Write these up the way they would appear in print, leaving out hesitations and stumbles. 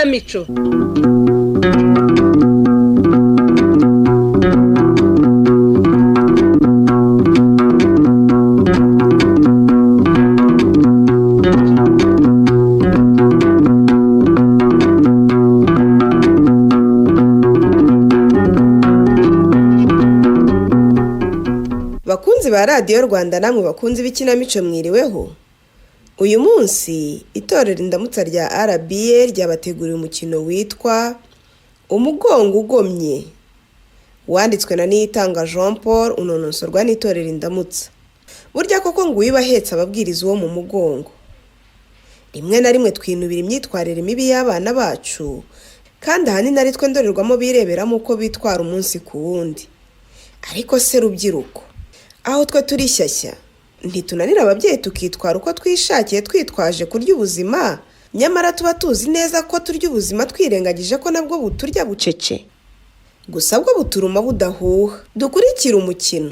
Ikinamico. Bakunzi ba Radiyo Rwanda, namwe bakunzi b'ikinamico, mwiriweho. Uyu munsi itorero Indamutsa rya RBA ryabateguriye umukino witwa Umugongo Ugomye, wanditswe na Niyitanga Jean Paul, unonosorwa n'itorero Indamutsa. Burya koko ngo uwiba ahetse ababwiriza uwo mu mugongo. Rimwe na rimwe twinubira imyitwarire mibi y'abana bacu, kandi ahanini ari twe ndorerwamo bireberamo uko bitwara umunsi ku wundi. Ariko se rubyiruko, aho twe turi shyashya, ntitunanira ababyeyi tukitwara uko twishakiye twitwaje kurya ubuzima, nyamara tuba tuzi neza ko turya ubuzima twirengagije ko nabwo buturya bucece, gusa bwo buturuma budahuha. Dukurikire umukino.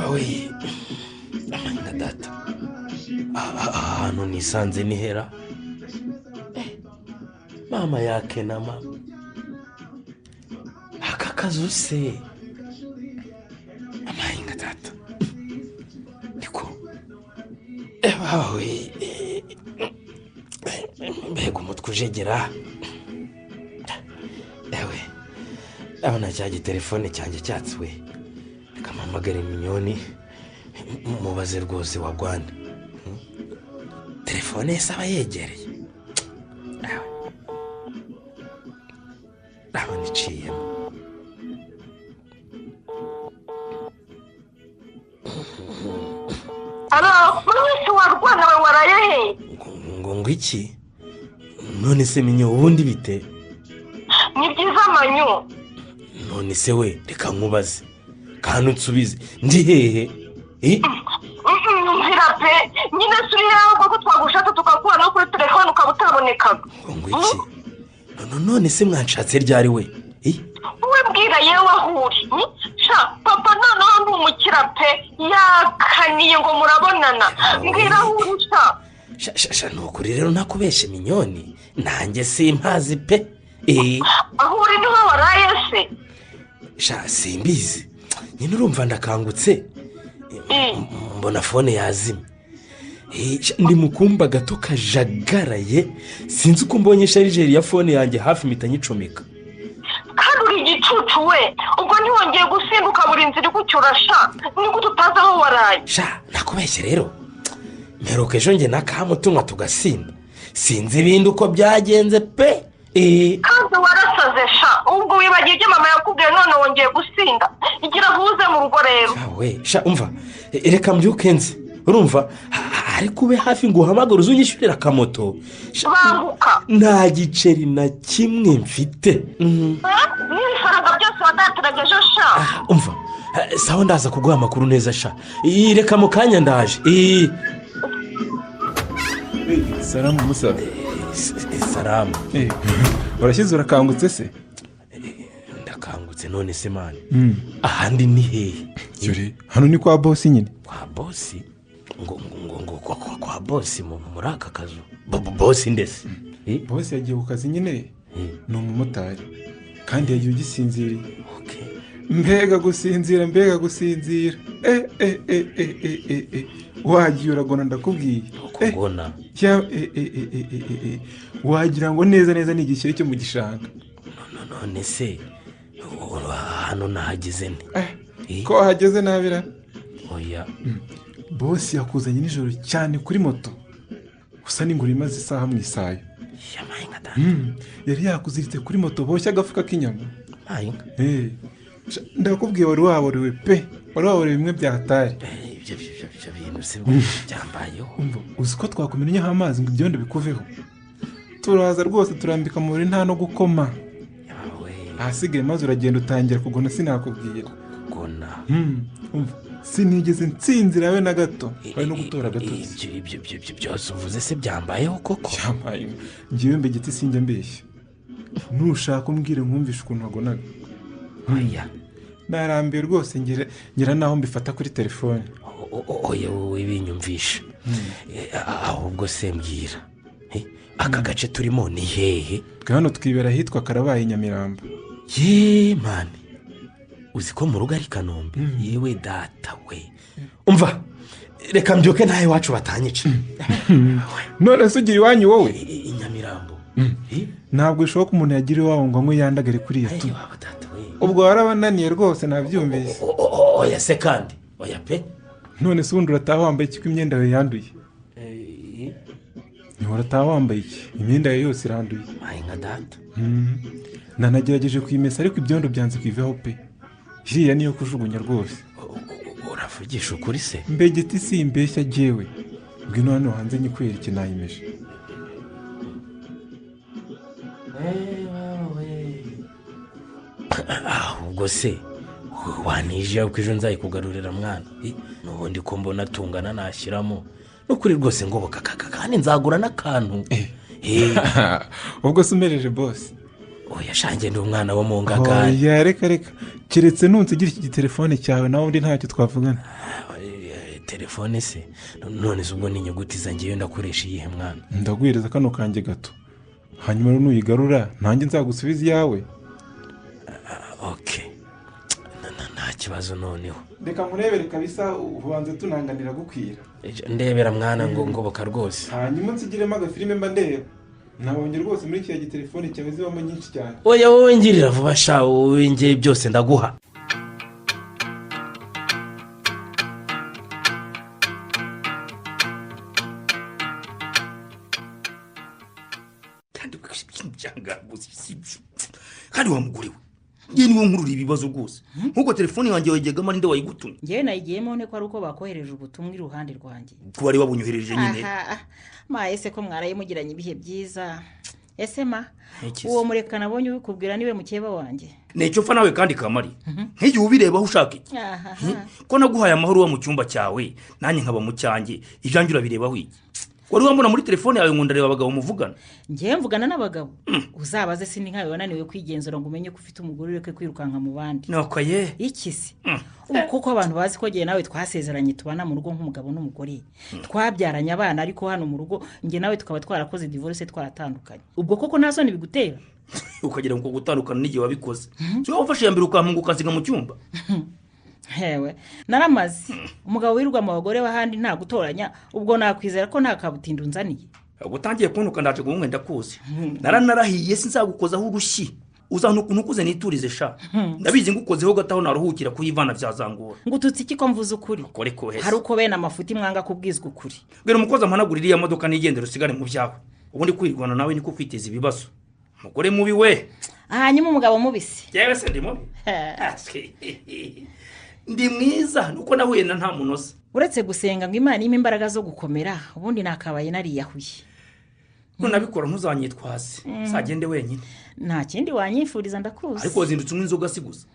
We na data, aha hantu nisanze nihera mama yakenama aka kazu se amahinga data niko we, mbega umutwe ujegera. Ewe, ndabona cya gitelefone cyanjye cyatsi we, reka mpamagare Minyoni mubaze rwose wagwana telefone ye aba yegereye. Ndabona iciyemo. Alo, buri wese warwana we waraye he? Ngo iki? None se Minyo, ubundi bite? Ni byiza Manyu. None se we, reka nkubaze kandi unsubize, ndi hehe? Nzira pe, nyine suri yawe ko twagushatse tukakubona no kuri telefone ukaba utabonekaga. Ngo iki? None se mwanshatse ryari we? Wowe bwira yewe aho uri. Sha papa noneho ndi umukira pe, yakaniye ngo murabonana. Mbwira aho uri sha. Sha ni ukuri rero ntakubeshe Minyoni, nanjye simpazi pe. Aho uri niho waraye se? Sha simbizi nyine, urumva ndakangutse mbona fone yazimye, ndi mu kumba gato kajagaraye, sinzi uko mbonye sharijeri ya fone yanjye hafi mpita nyicomeka. Kandi uri igicucu we, ubwo ntiwongeye gusimbuka buri nzira igucyura sha, nigute utazi aho waraye? Sha nakubeshye rero, mperuka ejo njye na kamutunywa tugasinda, sinzi ibindi uko byagenze pe. Kandi warasaze sha, ubwo wibagiye ibyo mama yakubwiye none wongeye gusinda, igira vuze mu rugo rero. We sha umva, reka mbyuke nzi, urumva ariko ube hafi ngo uhamagare uze unyishyurire akamoto. Banguka. Nta giceri na kimwe mfite. N'ibifaranga byose wadatiraga ejo sha. Umva sawa, ndaza kuguha amakuru neza sha, reka mu kanya ndaje. Salamu musa. Salamu. Urashyize urakangutse se? Ndakangutse none se mani, ahandi ni hehe? Cyuri hano ni kwa bosi nyine. Kwa bosi? Ngo ngo ngo kwa bosi muri aka kazu? Bosi ndese? Bosi yagiye ku kazi nyine, ni umumotari kandi yagiye ugisinziriye. Mbega gusinzira, mbega gusinzira, wagiye uragona ndakubwiye. Kugona? Wagira ngo neza neza ni igishyire cyo mu gishanga. None se hano nahageze nte? Ko wahageze nabira? Oya. Bosi yakuzanye nijoro cyane kuri moto, usa n'ingurube imaze isaha mu isayo. Yari yakuziritse kuri moto boshye agafuka k'inyama. Ndakubwiye wari waborewe pe, wari waborewe bimwe byatari. Ibyo bintu se byambayeho? Uzi ko twakumenyeho amazi ngo ibyondo bikuveho? Turaza rwose turambika mu buriri nta no gukoma. Ahasigaye maze uragenda utangira kugona, sinakubwira. Kugona? Sinigeze nsinzira we na gato, bari no gutora agatotsi. Ibyo byose uvuze se byambayeho koko? Byambayeho. Ngewe mbegeti sinjya mbeshya, nushaka umbwire nkumvishe ukuntu wagonaga. Oya. Narambiwe rwose, ngira naho mbifata kuri telefone. Oya, wowe binyumvisha. Ahubwo se mbwira, aka gace turimo ni hehe? Twe hano twibera ahitwa Karabaye, Nyamirambo. Ye mani, uzi ko mu rugo ari Kanombe? Yewe data we, umva, reka mbyuke ntawe iwacu batanyica. None se ugira iwanyu wowe? I Nyamirambo. Ntabwo bishoboka umuntu yagira iwabo ngo anywe yandagare kuriya tu. Ubwo warabananiye rwose, nabyumvise. Oya se kandi, oya pe. None se ubundi urataha wambaye iki ko imyenda yawe yanduye? Urataha wambaye iki? Imyenda yawe yose iranduye. Nka data. Nanagerageje kuyimesa ariko ibyondo byanze kuyivaho pe. Iriya niyo kujugunya rwose. Uravugisha ukuri se? Mbegeti si imbeshya jyewe. Ngwino hano hanze nyikwereke nayimeje. Ahubwo se wanije ko ejo nzayikugarurira mwana? N'ubundi ko mbona tungana nashyiramo. Nukuri rwose ngoboka kandi nzagura n'akantu. Ubwo se umereje boss? Oya shange, ndi umwana wo mu ngagari. Oya reka reka, keretse nunsigira iki gitelefone cyawe, nawe undi ntacyo twavugana. Telefone se none se ubwo ni inyuguti zanjye ndakoresha iyihe mwana? Ndaguhereza kano kanjye gato, hanyuma nuyigarura nanjye nzagusubiza iyawe. Okay, nta kibazo. Noneho reka nkurebere kabisa, ubanze tunanganira gukwira. Ndebera mwana ngo ngoboka rwose. Hanyuma nsigiremo agafilime mba ndeba. Nabonye rwose muri kiriya gitelefone cyawe zibamo nyinshi cyane. Oya wowe ngirira vuba sha, wowe ngiye byose ndaguha. Kandi wamuguriwe ngiye niwe nkurura ibibazo rwose. Nkuko telefone yanjye wayigegamo ninde wayigutumye? Ngewe nayigiyemo nte ko ari uko bakohereje ubutumwa iruhande rwanjye. Ko bari babunyohereje nyine. Ma ese ko mwaraye mugiranye ibihe byiza. Ese ma uwo mureka nabonye ubikubwira niwe mukeba wanjye. Nicyo fa nawe kandi Kamari. Nk'igihe ubirebaho ushaka iki? Ko naguhaye amahoro wa mu cyumba cyawe, nanjye nkaba mu cyanjye, ibyanjye urabirebaho iki? Wari wambona muri telefone yawe ngo ndareba abagabo muvugana? Ngewe mvugana n'abagabo. Uzabaze sindi nkawe wananiwe kwigenzura ngo umenye ko ufite umugore ureke kwirukanka mu bandi. Nuko ye. Iki se? Kuko abantu bazi ko ngewe nawe twasezeranye tubana mu rugo nk'umugabo n'umugore. Twabyaranye abana ariko hano mu rugo nge nawe tukaba twarakoze divorce twaratandukanye. Ubwo koko nta soni bigutera? Ukagira ngo gutandukana n'igihe wabikoze. Si wowe wafashe ya mbere ukampunga ukansiga mu cyumba? Hewe naramaze. Umugabo wirirwa mu bagore b'ahandi nta gutoranya, ubwo nakwizera ko nta kabutinda unzaniye. Utangiye kuntuka ndaje guhunga ndakuzi. Naranarahiye sinzagukozaho urushyi. Uzantuka ntukuze niturize sha. Ndabizi ngukozeho gataho naruhukira kuyivana byazangura. Ngututse iki ko mvuze ukuri? Hari uko bene amafuti mwanga kubwizwa ukuri. Bwira umukozi ampanagurira iriya modoka nigendera usigare mu byawe. Ubundi kwirwana nawe niko kwiteza ibibazo. Umugore mubi we. Hanyuma umugabo mubisi. Yewe se ndi mubi. Ndi mwiza nuko nahuye na nta munoza. Uretse gusenga ngo Imana impe imbaraga zo gukomera, ubundi nakabaye nariyahuye. Nunabikora ntuzanyitwaze, sagende wenyine. Nta kindi wanyifuriza ndakuzi. Ariko wazindutse unywa inzoga si gusa.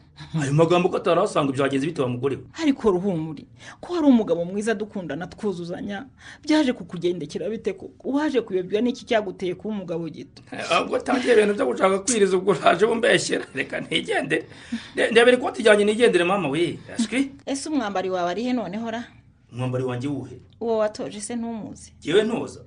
Ayo magambo ko atarasanga byagenze bite wa mugore we? Ariko Ruhumuri, ko hari umugabo mwiza dukundana twuzuzanya, byaje kukugendekera bite koko? Waje kuyobywa n'iki cyaguteye kuba umugabo gito? Ubwo tangiye ibintu byo gushaka kwiriza ubwo uraje bumbeshyera. Reka ntigendere. Ndebere ko tujyanye nigendere mama we. Ashwi. Ese umwambari wawe ari he noneho ra? Umwambari wanjye wuhe? Uwo watoje se ntumuzi? Jewe ntoza.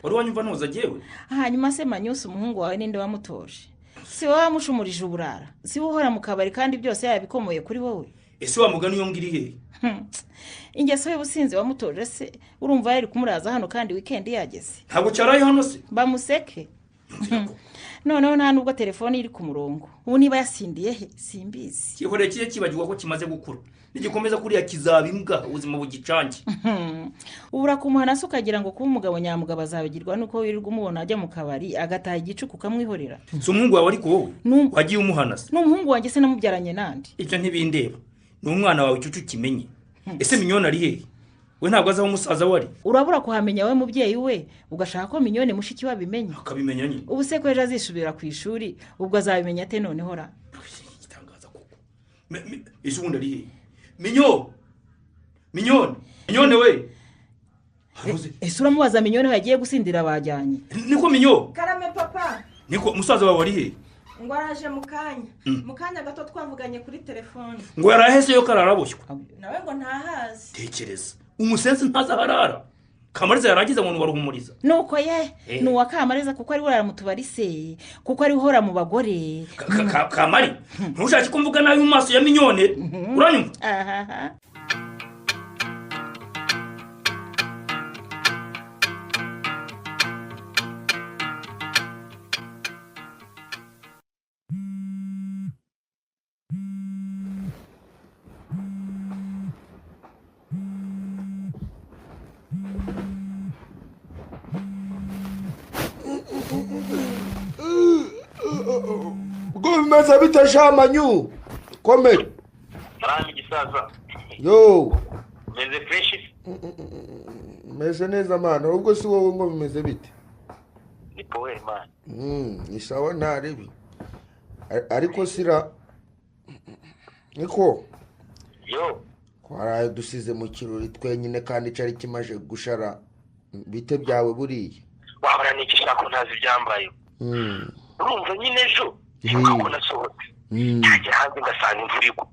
Wari wanyumva ntoza jewe? Hanyuma se Manyusi umuhungu wawe ninde wamutoje? Si wowe wamushumurije uburara, si wowe uhora mu kabari kandi byose yabikomoye kuri wowe. Ese wa mugani yo ngiri he? Ingeso y'ubusinzi wamutoje se urumva yari kumuraza hano kandi weekend yageze. Ntabwo cyaraye hano se? Bamuseke. Noneho nta nubwo telefone iri ku murongo. Ubu niba yasindiye he simbizi. Kihore kiye kibagirwa ko kimaze gukura. Nigikomeza kuriya kizaba imbwa ubuzima bugicange. Ubura kumuhana se ukagira ngo kuba umugabo nyamugabo azabigirwa nuko wirirwa umubona ajya mu kabari agataha igicuku kamwihorera. Si umuhungu wawe ariko wowe wagiye umuhana se? Ni umuhungu wanjye se namubyaranye nandi. Ibyo ntibindeba. Ni umwana wawe icucu kimenye. Ese Minyoni ari hehe? We ntabwo azaho umusaza wari. Urabura kuhamenya we mubyeyi we ugashaka ko Minyoni mushiki we abimenya. Akabimenya nyine. Ubu se ko ejo azisubira ku ishuri ubwo azabimenya ate noneho ra? Igitangaza koko. Ese ubundi ari hehe? Minyo! Minyoni! Minyoni we! Ese uramubaza Minyoni yagiye gusindira bajyanye? Niko Minyo! Karame papa! Niko musaza wawe ari hehe? Ngo araje mu kanya. Mu kanya gato twavuganye kuri telefone. Ngo yarahese yo kararaboshywa. Nawe ngo ntahazi. Tekereza. Umusensi ntazaharara. Kamariza yaragize ngo nubaruhumuriza. Nuko ye ni uwa Kamariza kuko ari urara mu tubari se, kuko ari uhora mu bagore. Kamari, ntushake kumvuga nabi mu maso ya Minyone. Uranyumva? Aha. Gumeza bitashamanyu komera Rami gisaza. Yo. Meze fresh. Meze neza mana, ubwo si wowe ngo bimeze bite? Ni power man. Ni sawa ntaribi. Ariko sira niko. Yo. Kwaraye dusize mu kirori twenyine kandi cari kimaje gushara bite byawe buriye. Wabara niki shako ntazi byambaye. Urumva nyine ejo nkuko nasohotse ntajya hanze ngasanga imvura igwa.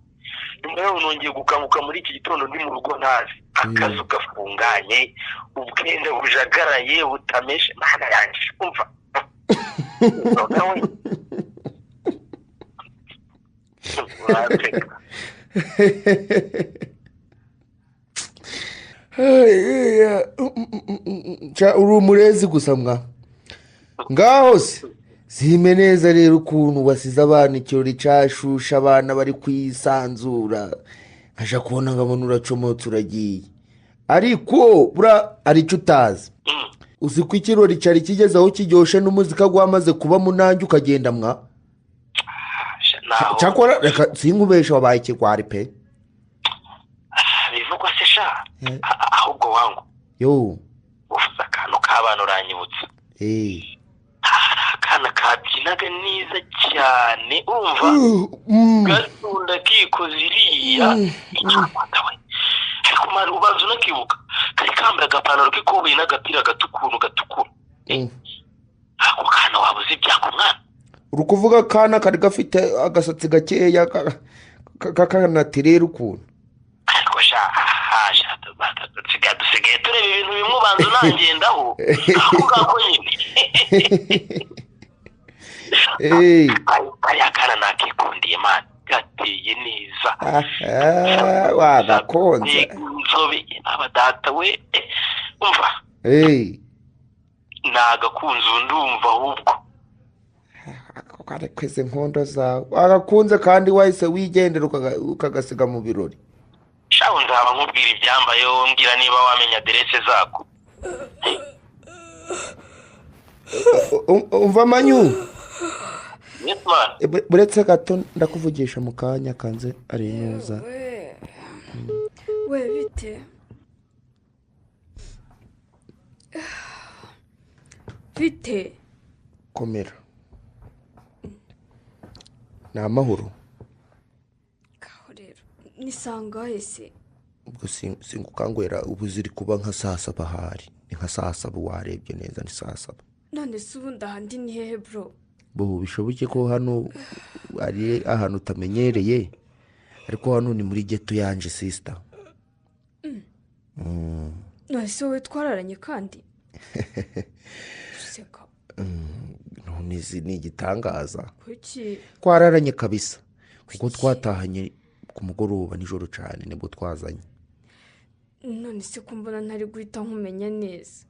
Nyuma yaho nongeye gukanguka muri iki gitondo ndi mu rugo ntazi akazu gafunganye, ubwenda bujagaraye butameshe, mana yanjye umva. Uri umurezi gusa mwa ngaho se. Zime neza rero ukuntu wasize abana ikirori cyashusha abana bari kwisanzura, nkaja kubona ngabona uracomotse uragiye. Ariko bura ari icyo utazi, uzi ko ikirori cyari kigeze aho kiryoshe n'umuzika gwamaze kuba munange ukagenda mwa. Cyakora reka sinkubesha wabaye ikigwari pe. Bivugwa se sha, ahubwo wangu yo uvuze akantu k'abana uranyibutsa. Akana kabyinaga neza cyane umva gasunda kikoze iriya ariko mara ubanza unakibuka kari kambaye agapantaro k'ikoboyi n'agapira gatukura gatukura. Ako kana wabuze ibyako mwana. Uri kuvuga akana kari gafite agasatsi gakeya kakanatirera ukuntu. Ariko sha dusigaye tureba ibintu bimwe ubanza unangendaho ako ngako nyine. Kariya kana nakikundiye mani, gateye neza. Wagakunze inzobe aba data we umva. Nagakunze ndumva ahubwo kwese nkondo zawe wagakunze kandi wahise wigendera ukagasiga mu birori. Shaho nzaba nkubwira ibyambayeho, mbwira niba wamenya aderese zako. Umva manyu. Buretse gato ndakuvugisha mu kanya kanze ari neza. We bite? Bite? Komera. Ni amahoro. Kaho rero nisanga ese. Ubwo singukangwera ubu ziri kuba nka saa saba hari. Ni nka saa saba warebye neza ni saa saba. None se ubundi ahandi ni hehe bro? Bo bishoboke ko hano ari ahantu utamenyereye, ariko hano ni muri ghetto yanje sister. None se wowe twararanye kandi? Seka. None ni igitangaza. Kuki? Twararanye kabisa. Kuko twatahanye ku mugoroba nijoro cyane nibwo twazanye. None se kumbona ntari guhita nkumenya neza.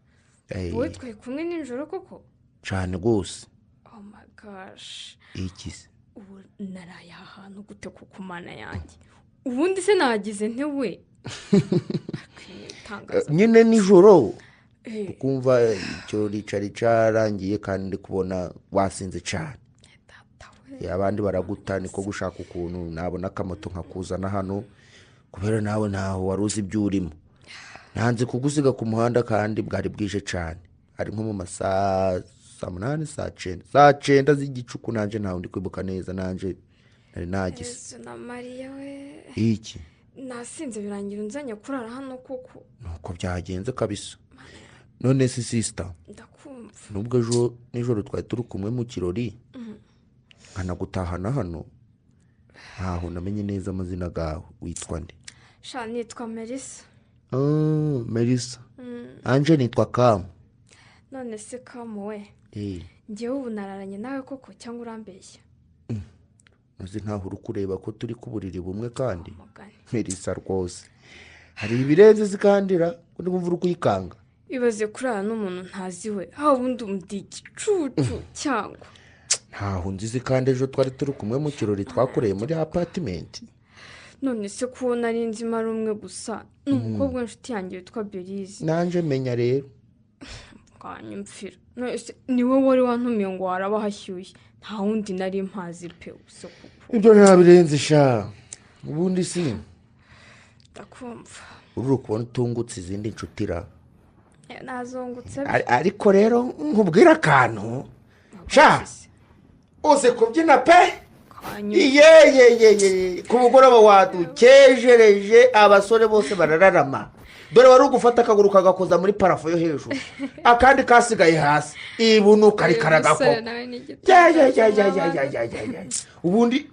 Wowe twari kumwe nijoro koko? Cyane rwose. Oh my gosh. Iki se? Ubu naraye ahantu gute kukumana yanjye. Ubundi se nagize nte we? Nyine nijoro ukumva icyo ricari cyarangiye kandi kubona wasinze cyane. Abandi baraguta niko gushaka ukuntu nabona akamoto nkakuzana hano kubera nawe ntaho wari uzi ibyo urimo. Nanze kugusiga ku muhanda kandi bwari bwije cyane. Ari nko mu masaha saa 8 saa 9 saa 9 z'igicuku nanje ntaho ndi kwibuka neza nanje nari nagise. Yesu na Mariya we. Iki? Nasinze birangira unzanye kurara hano koko. Nuko byagenze kabisa. None se sister, ndakumva. Nubwo ejo nijoro twari turi kumwe mu kirori. Nkanagutahana hano, ntaho namenye neza amazina gawe. Witwa nde? Sha nitwa Melissa. Melissa. Anje nitwa Kamu. None se Kamu we, ngewe ubu nararanye nawe koko cyangwa urambeshya? Uzi ntaho uri kureba ko turi ku buriri bumwe kandi Melissa rwose hari ibirenze zikandira ko ndumva uri kuyikanga. Ibaze kurara n'umuntu ntazi we, aho ubundi umundi igicucu cyangwa ntaho nzizi kandi ejo twari turi kumwe mu kirori twakoreye muri apartment. None se ko nari nzi mari umwe gusa, ni umukobwa w'inshuti yanjye witwa Belize. Nanje menya rero kanyumfira. None se niwe wari wantumiye ngo waraba hashyushye, nta wundi nari mpazi pe uso kuko. Ibyo ntabirenze sha. Ubundi si ndakumva. Uri kubona utungutse izindi nshutira. Nazungutse. Ariko rero nkubwira akantu. Sha uze kubyina pe. Iye ku mugoroba wadukejereje abasore bose barararama. Dore wari ugufata akaguru kagakoza muri parafo yo hejuru, akandi kasigaye hasi, ibunuka rikaragako. Ubundi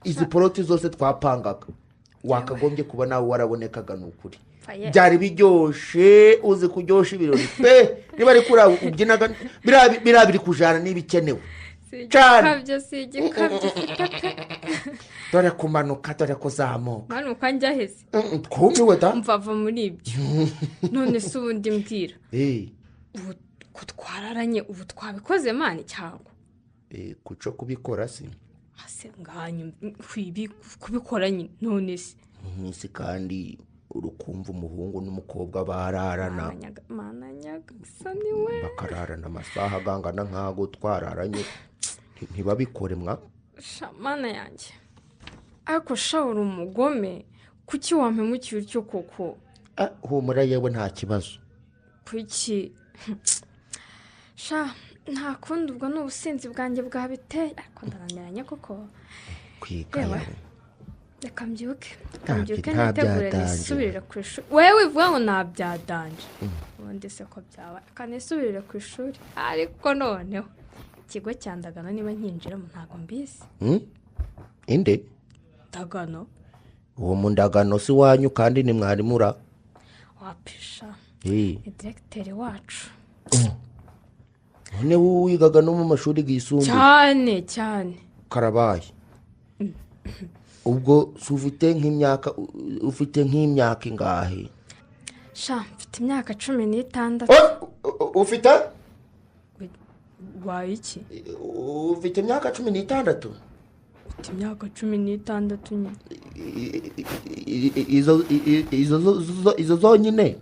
izi poroti zose twapangaga wakagombye kuba nawe warabonekaga. Ni ukuri byari biryoshe, uzi kuryosha ibirori pe. Niba ari kuri ubyinaga biriya biri kujana n'ibikenewe cyane. Dore kumanuka, dore kuzamuka. Manuka njya hese twumiwe da. Mvava muri ibyo. None se ubundi mbwira, ubu ko twararanye ubu twabikoze mani cyangwa kuco kubikora si ase nganyu kubikora nyine. None se nisi kandi urukumva umuhungu n'umukobwa bararana bakararana amasaha agangana nk'ago twararanye, ntibabikore mwa. Sha mana yanjye, ariko sha uri umugome, kuki wampemukiye utyo koko? Humura yewe nta kibazo. Kuki? Sha nta kundi, ubwo ni ubusinzi bwanjye bwabiteye, ariko ndaraniranye koko. Kwiga yewe reka mbyuke nitegure nisubirire ku ishuri. Wewe uvuga ngo ntabyadanje, ubundi se ko byaba, reka nisubirire ku ishuri. Ariko noneho ikigo cya Ndagano niba nkinjiramo ntabwo mbizi. Inde Ndagano? Uwo mu Ndagano si wanyu kandi ni mwarimura wapisha, ni diregiteri wacu. None wowe wigaga no mu mashuri yisumbuye? Cyane cyane. Karabaye. Ubwo ufite nk'imyaka, ufite nk'imyaka ingahe? Sha mfite imyaka 16. Ufite? Waye iki? Ufite imyaka 16? Mfite imyaka 16 nyine. Izo zonyine?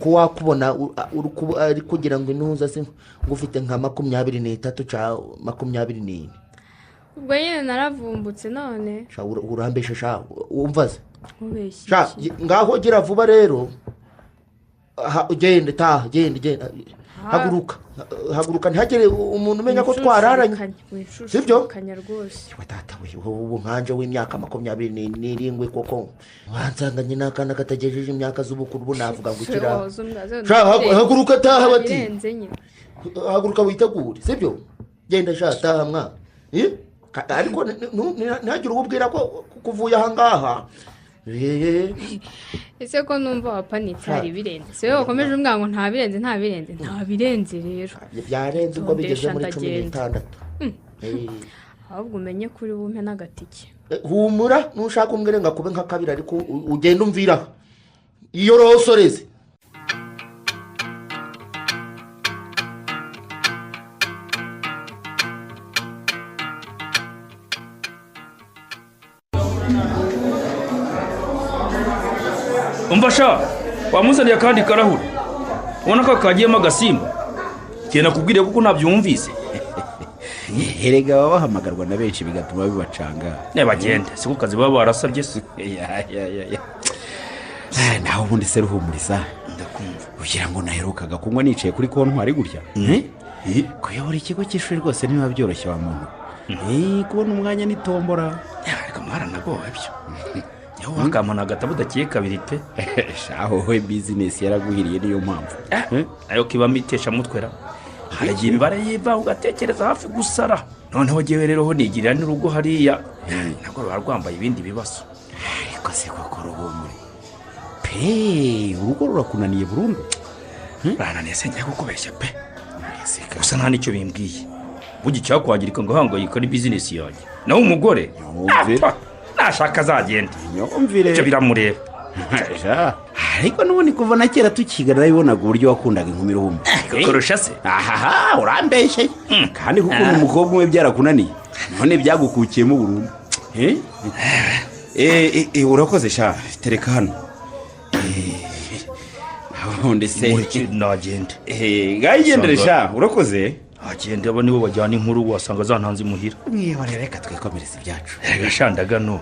Ko wakubona uri kugira ngo intuza se ngo ufite nka 23 cyangwa 24. Ubwo nyine naravumbutse none. Sha urambesha sha, umvaze. Sha ngaho gira vuba rero. Ugende taha, genda. Haguruka. Haguruka ntihagere umuntu umenya ko twararanye. Sibyo? Rwose. Tata we, ubu nkanje w'imyaka 27 koko. Wansanganye n'akana katagejeje imyaka z'ubukuru, ubu navuga ngo ikira. Sha haguruka taha bati. Haguruka witegure, sibyo? Genda sha taha mwa. Ariko ntihagire ububwira ko kuvuye aha ngaha. Ese ko numva wapanitse hari ibirenze? Se wowe wakomeje umbwira ngo nta birenze, nta birenze, nta birenze rero. Byarenze ubwo bigeze muri 16. Ahubwo umenye kuri bumpe n'agatike. Humura nushaka umbwire ngo akube nka kabiri, ariko ugenda umvira iyo rosoreze. Umva sha, wamuzaniye akandi karahuri. Ubona ko kagiyemo agasimba. Cyenda kubwire kuko ntabyumvise. Erega baba bahamagarwa na benshi bigatuma bibacanga. Nabagende, siko kazi baba barasabye se. Ya. Naho ubundi se Ruhumuriza, ndakumva. Ugira ngo naherukaga kunywa nicaye kuri kontwari gutya. Kuyobora ikigo cy'ishuri rwose ntibiba byoroshye wa muntu. Kubona umwanya ni tombora. Ariko mwaranagowe byo. Yaho wakamana agatabo dakiye kabiri pe. Shaho we business yaraguhiriye niyo mpamvu. Ayo kibamo itesha mutwera. Hari igihe imibare yiva ugatekereza hafi gusara. Noneho ngewe rero ho nigirira n'urugo hariya ntabwo ruba rwambaye ibindi bibazo. Ariko se koko Ruhumure pe, urugo rurakunaniye burundu? Rurananiye se, ngiye kukubeshya pe, gusa nta n'icyo bimbwiye. Burya icyakwangirika ngo hangayika ni bizinesi yanjye, naho umugore nashaka azagenda, ibyo biramureba. Ariko n'ubundi kuva na kera tukigana nabibonaga uburyo wakundaga inkumi Ruhumure. Kurusha se? Ahaha, urambeshyeye. Kandi kuko umukobwa umwe byarakunaniye, none byagukukiyemo burundu. Urakoze sha, tereka hano. Ubundi se nagende. Ngayigendere sha, urakoze. Agende, abo nibo bajyana inkuru wasanga zantanze imuhira. Mwihorere, reka twikomereze ibyacu. Reka sha ndagano,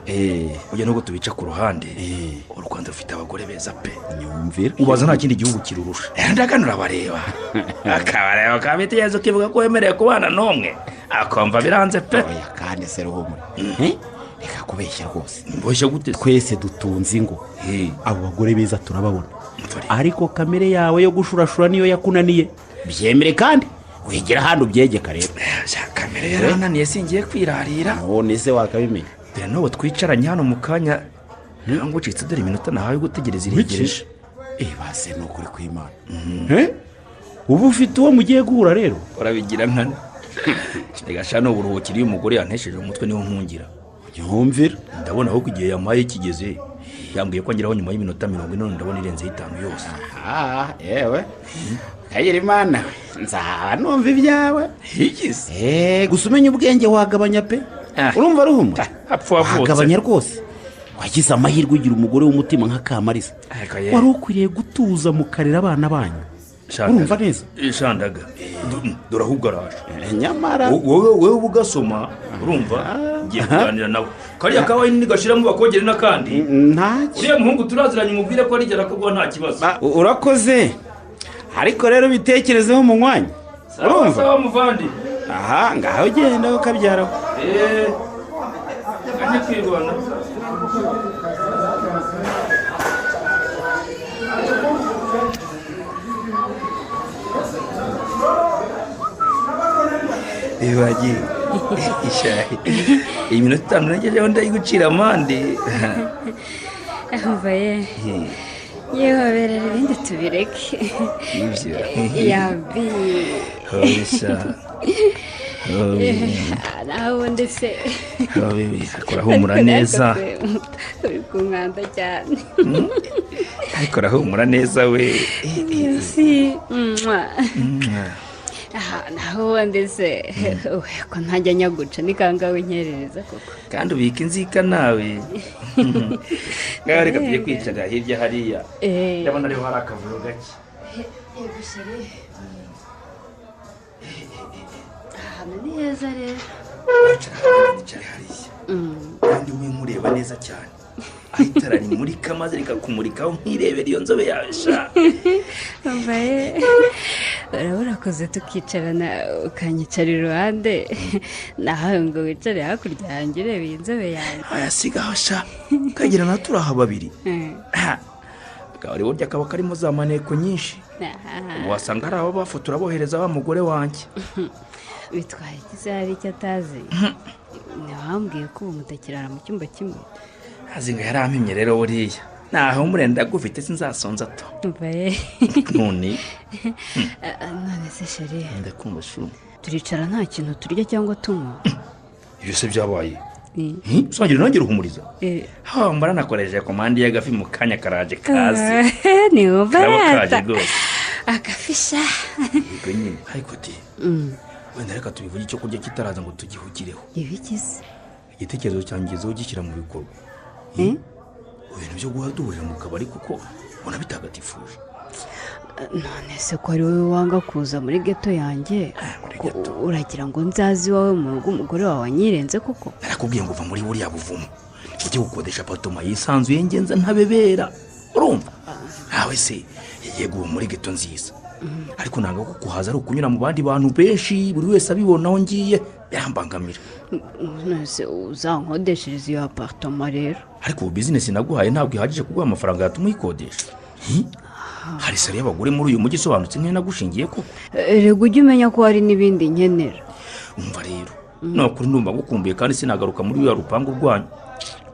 ujya nubwo tubica ku ruhande, u Rwanda rufite abagore beza pe. Nyumvira, ubaza nta kindi gihugu kirurusha. Ndagano urabareba, akabareba akabitegereza, ukivuga ko wemerewe kubana n'umwe, akumva biranze pe. Oya kandi se Ruhumure, reka kubeshya rwose. Mbeshya gute? Twese dutunze ingo, abo bagore beza turababona, ariko kamere yawe yo gushurashura niyo yakunaniye. Byemere kandi wegera hano ubyegeka rero. Kamere yarananiye, singiye kwirarira. None se wakabimenya? Dore n'ubu twicaranye hano mu kanya ntabwo ucitse, dore iminota nahawe gutegereza iregereje. Base ni ukuri kw'Imana. Ubu ufite uwo mugiye guhura rero? Urabigira nkana. Reka sha, n'uburuhukiro iyo umugore yantesheje umutwe niho nkungira. Nyumvira, ndabona ahubwo igihe yamaye kigeze, yambwiye ko ngeraho nyuma y'iminota 40, ndabona irenzeho 5 yose. Yewe kagira Imana, nzaba numva ibyawe. Higize gusa umenya ubwenge wagabanya pe. Urumva Ruhumure, wagabanya rwose. Wagize amahirwe ugira umugore w'umutima nka Kamariza. Wari ukwiriye gutuza mukarera abana banyu. Urumva neza? Shandaga, dore ahubwo araje. Nyamara wowe ugasoma, urumva ngiye kuganira nawe. Kariya kawaii nigashiramo bakongere n'akandi. Ntacyo. Uriya muhungu turaziranye, umubwire ko arigera kuguha nta kibazo. Urakoze. Ariko rero bitekerezeho mu mwanya. Urumva? Sawa muvandi. Aha, ngaho ugenda ukabyaraho. Ajye kwirwana. Ibagi ishayi iminota 5 nagejeho ndayigucira amande. Mvaye yehoberera ibindi tubireke. Ibyo yabi horisha naho ubundi se arahumura neza. Uri kumwanda cyane. Ariko arahumura neza we. Si naho ubundi se ko ntajya nyaguca ni kangawe nkerereza koko. Kandi ubika inzika nawe. Ngaho reka tujye kwicara hirya hariya, ndabona ariho hari akavuyo gake. Yego sheri, ahantu ni heza rero. Wicara hariya kandi we nkureba neza cyane. Aho itara rimurika maze rikakumurikaho nkirebera iyo nzobe yawe sha. Mbaye urabura kuza tukicarana, ukanyicara iruhande, nawe ngo wicare hakurya yanjye ureba iyi nzobe yanjye. Aya sigaho sha, kagira na turaha babiri. Akaba burya kaba karimo za maneko nyinshi, wasanga ari abo bafotora bohereza wa mugore wanjye. Bitwaye iki se hari icyo atazi? Ntiwambwiye ko ubu mutakirara mu cyumba kimwe? Azinga yarampimye rero buriya. Naho murenda gufite sinzasonza to. Mbaye none none se sheri, ndakumva shu. Turicara nta kintu turya cyangwa tunywa? Ibyo se byabaye? Usangira nongera uhumuriza. Ha, mbara nakoresheje komande y'agafi mu kanya karaje kazi. Ni ubarata. Akafisha. Yego nyine. Ariko ti. Wenda reka tubivuge icyo kurya kitaraza ngo tugihugireho. Ibikize. Igitekerezo cyangezeho gishyira mu bikorwa. Ibintu byo guha duhurira mu kabari kuko ubona bitagatifuje. None se ko ari wowe wanga kuza muri geto yanjye, uragira ngo nzazi iwawe mu rugo umugore wawe anyirenze koko? Narakubwiye ngo uva muri buriya buvumo ujye gukodesha apartoma yisanzuye ngenza ntabebera. Urumva nawe se yego ubu muri geto nziza, ariko nanga ko kuhaza ari ukunyura mu bandi bantu benshi, buri wese abibonaho ngiye birambangamira. None se uzankodeshereza iyo apartoma rero? Ariko ubu business naguhaye ntabwo ihagije kuguha amafaranga yatuma uyikodesha. Hari salo y'abagore muri uyu mujyi isobanutse nk'iyo nagushingiye koko. Erega ujye umenya ko hari n'ibindi nkenera. Umva rero, nukuri ndumva ngukumbuye kandi sinagaruka muri ruriya rupangu rwanyu.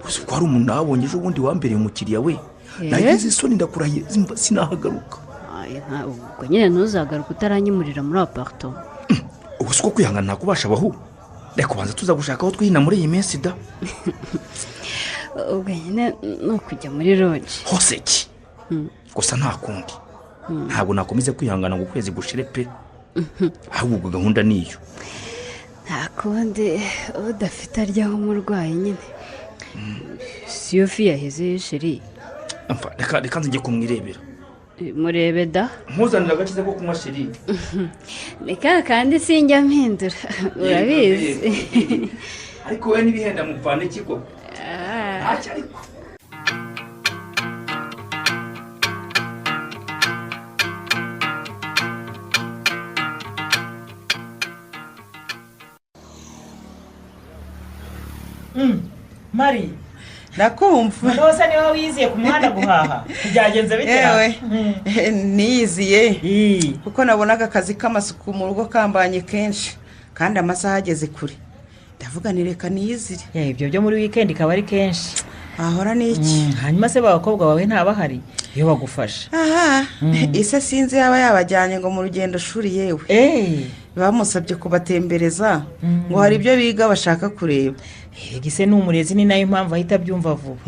Uzi ko hari umuntu nabonye ejo bundi wambereye umukiriya we. Nagize isoni ndakurahiye, sinahagaruka. Ubwo nyine ntuzagaruka utaranyimurira muri apartoma. Ubu si ko kwihangana ntakubasha abahu. Reka ubanza tuza gushaka aho twihina muri iyi minsi da. Ubwo nyine ni ukujya muri roji. Hose ki? Gusa nta kundi. Ntabwo nakomeza kwihangana ngo ukwezi gushire pe. Ahubwo gahunda niyo. Nta kundi, udafite aryaho umurwayi nyine. Siyo fi yaheze sheri. Reka reka nzijye kumwirebera. Murebe da. Mpuzanira agakiza ko kunywa sheri. Reka kandi sinjya mpindura urabizi. Ariko we n'ibihenda mupfana iki koko? Ntacyo ariko. Mari nakumva rwose niba wiyiziye ku muhanda guhaha byagenze bite? Yewe niyiziye kuko nabonaga akazi k'amasuku mu rugo kambanye kenshi kandi amasaha ageze kure, ndavuga ni reka niyizire. Ibyo byo muri weekend ikaba ari kenshi. Ahora n'iki? Hanyuma se b'abakobwa bawe ntabahari iyo bagufasha? Aha ise sinzi yaba yabajyanye ngo mu rugendo shuri yewe. Bamusabye kubatembereza ngo hari ibyo biga bashaka kureba. Ese ni umurezi ni nayo mpamvu ahita abyumva vuba.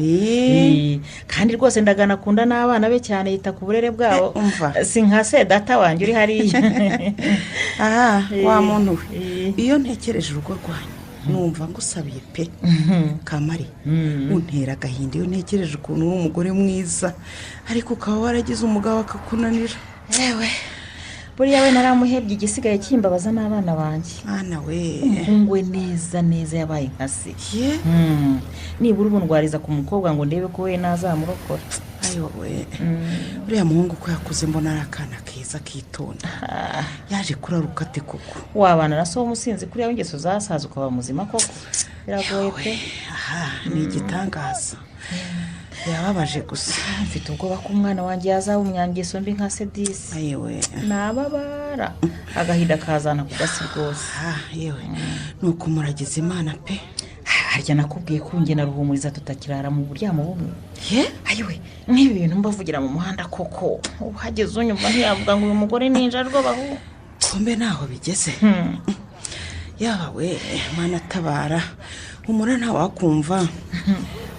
Kandi rwose ndagana akunda n'abana be cyane, yita ku burere bwabo. Si nka se data wanjye uri hariya. Aha wa muntu we, iyo ntekereje urugo rwanyu numva ngusabiye pe. Kamari untera agahinda iyo ntekereje ukuntu uri umugore mwiza ariko ukaba waragize umugabo akakunanira. Yewe buriya we naramuhebye, igisigaye kimbabaza n'abana banjye. Mwana we umuhungu we neza neza yabaye nka se. Nibura ubu ndwariza ku mukobwa ngo ndebe ko we nazamurokora. Ayo we uriya muhungu ko yakuze mbona ari akana keza kitonda, yaje kuraruka ate koko? Wabana na so w'umusinzi kuriya w'ingeso zasaza ukaba muzima koko? Biragoye pe. Aha ni igitangaza, birababaje gusa. Mfite ubwoba ko umwana wanjye yazaba umunyangeso mbi nka Sedisi. Ayewe nababara agahinda kazana ku gasi rwose. Yewe nuko muragize Imana pe. Harya nakubwiye ko njye na Ruhumuriza tutakirara mu buryamo bumwe. Ayiwe nk'ibi bintu mbavugira mu muhanda koko, uhageze unyumva ntiyavuga ngo uyu mugore ni injajwa bahu. Kumbe naho bigeze. Yaba we Mana tabara, humura ntawakumva.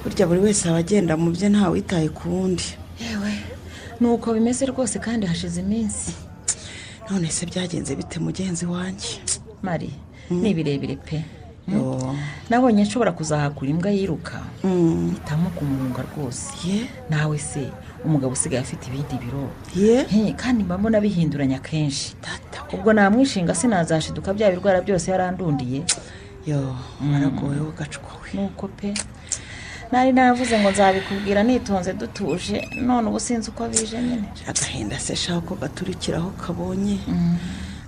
Burya buri wese aba agenda mu bye ntawitaye ku wundi. Yewe nuko bimeze rwose kandi hashize iminsi. None se byagenze bite mugenzi wanjye? Mari ni birebire pe. Nabonye nshobora kuzahakura imbwa yiruka mpitamo kumuhunga rwose. Nawe se umugabo usigaye afite ibindi biro kandi mba mbona bihinduranya kenshi. Ubwo namwishinga sinazashiduka bya birwara byose yarandundiye. Yo waragoye ugacwa we. Nuko pe nari navuze ngo nzabikubwira nitonze dutuje, none ubu sinzi uko bije nyine. Agahinda se shaka ko gaturikiraho kabonye.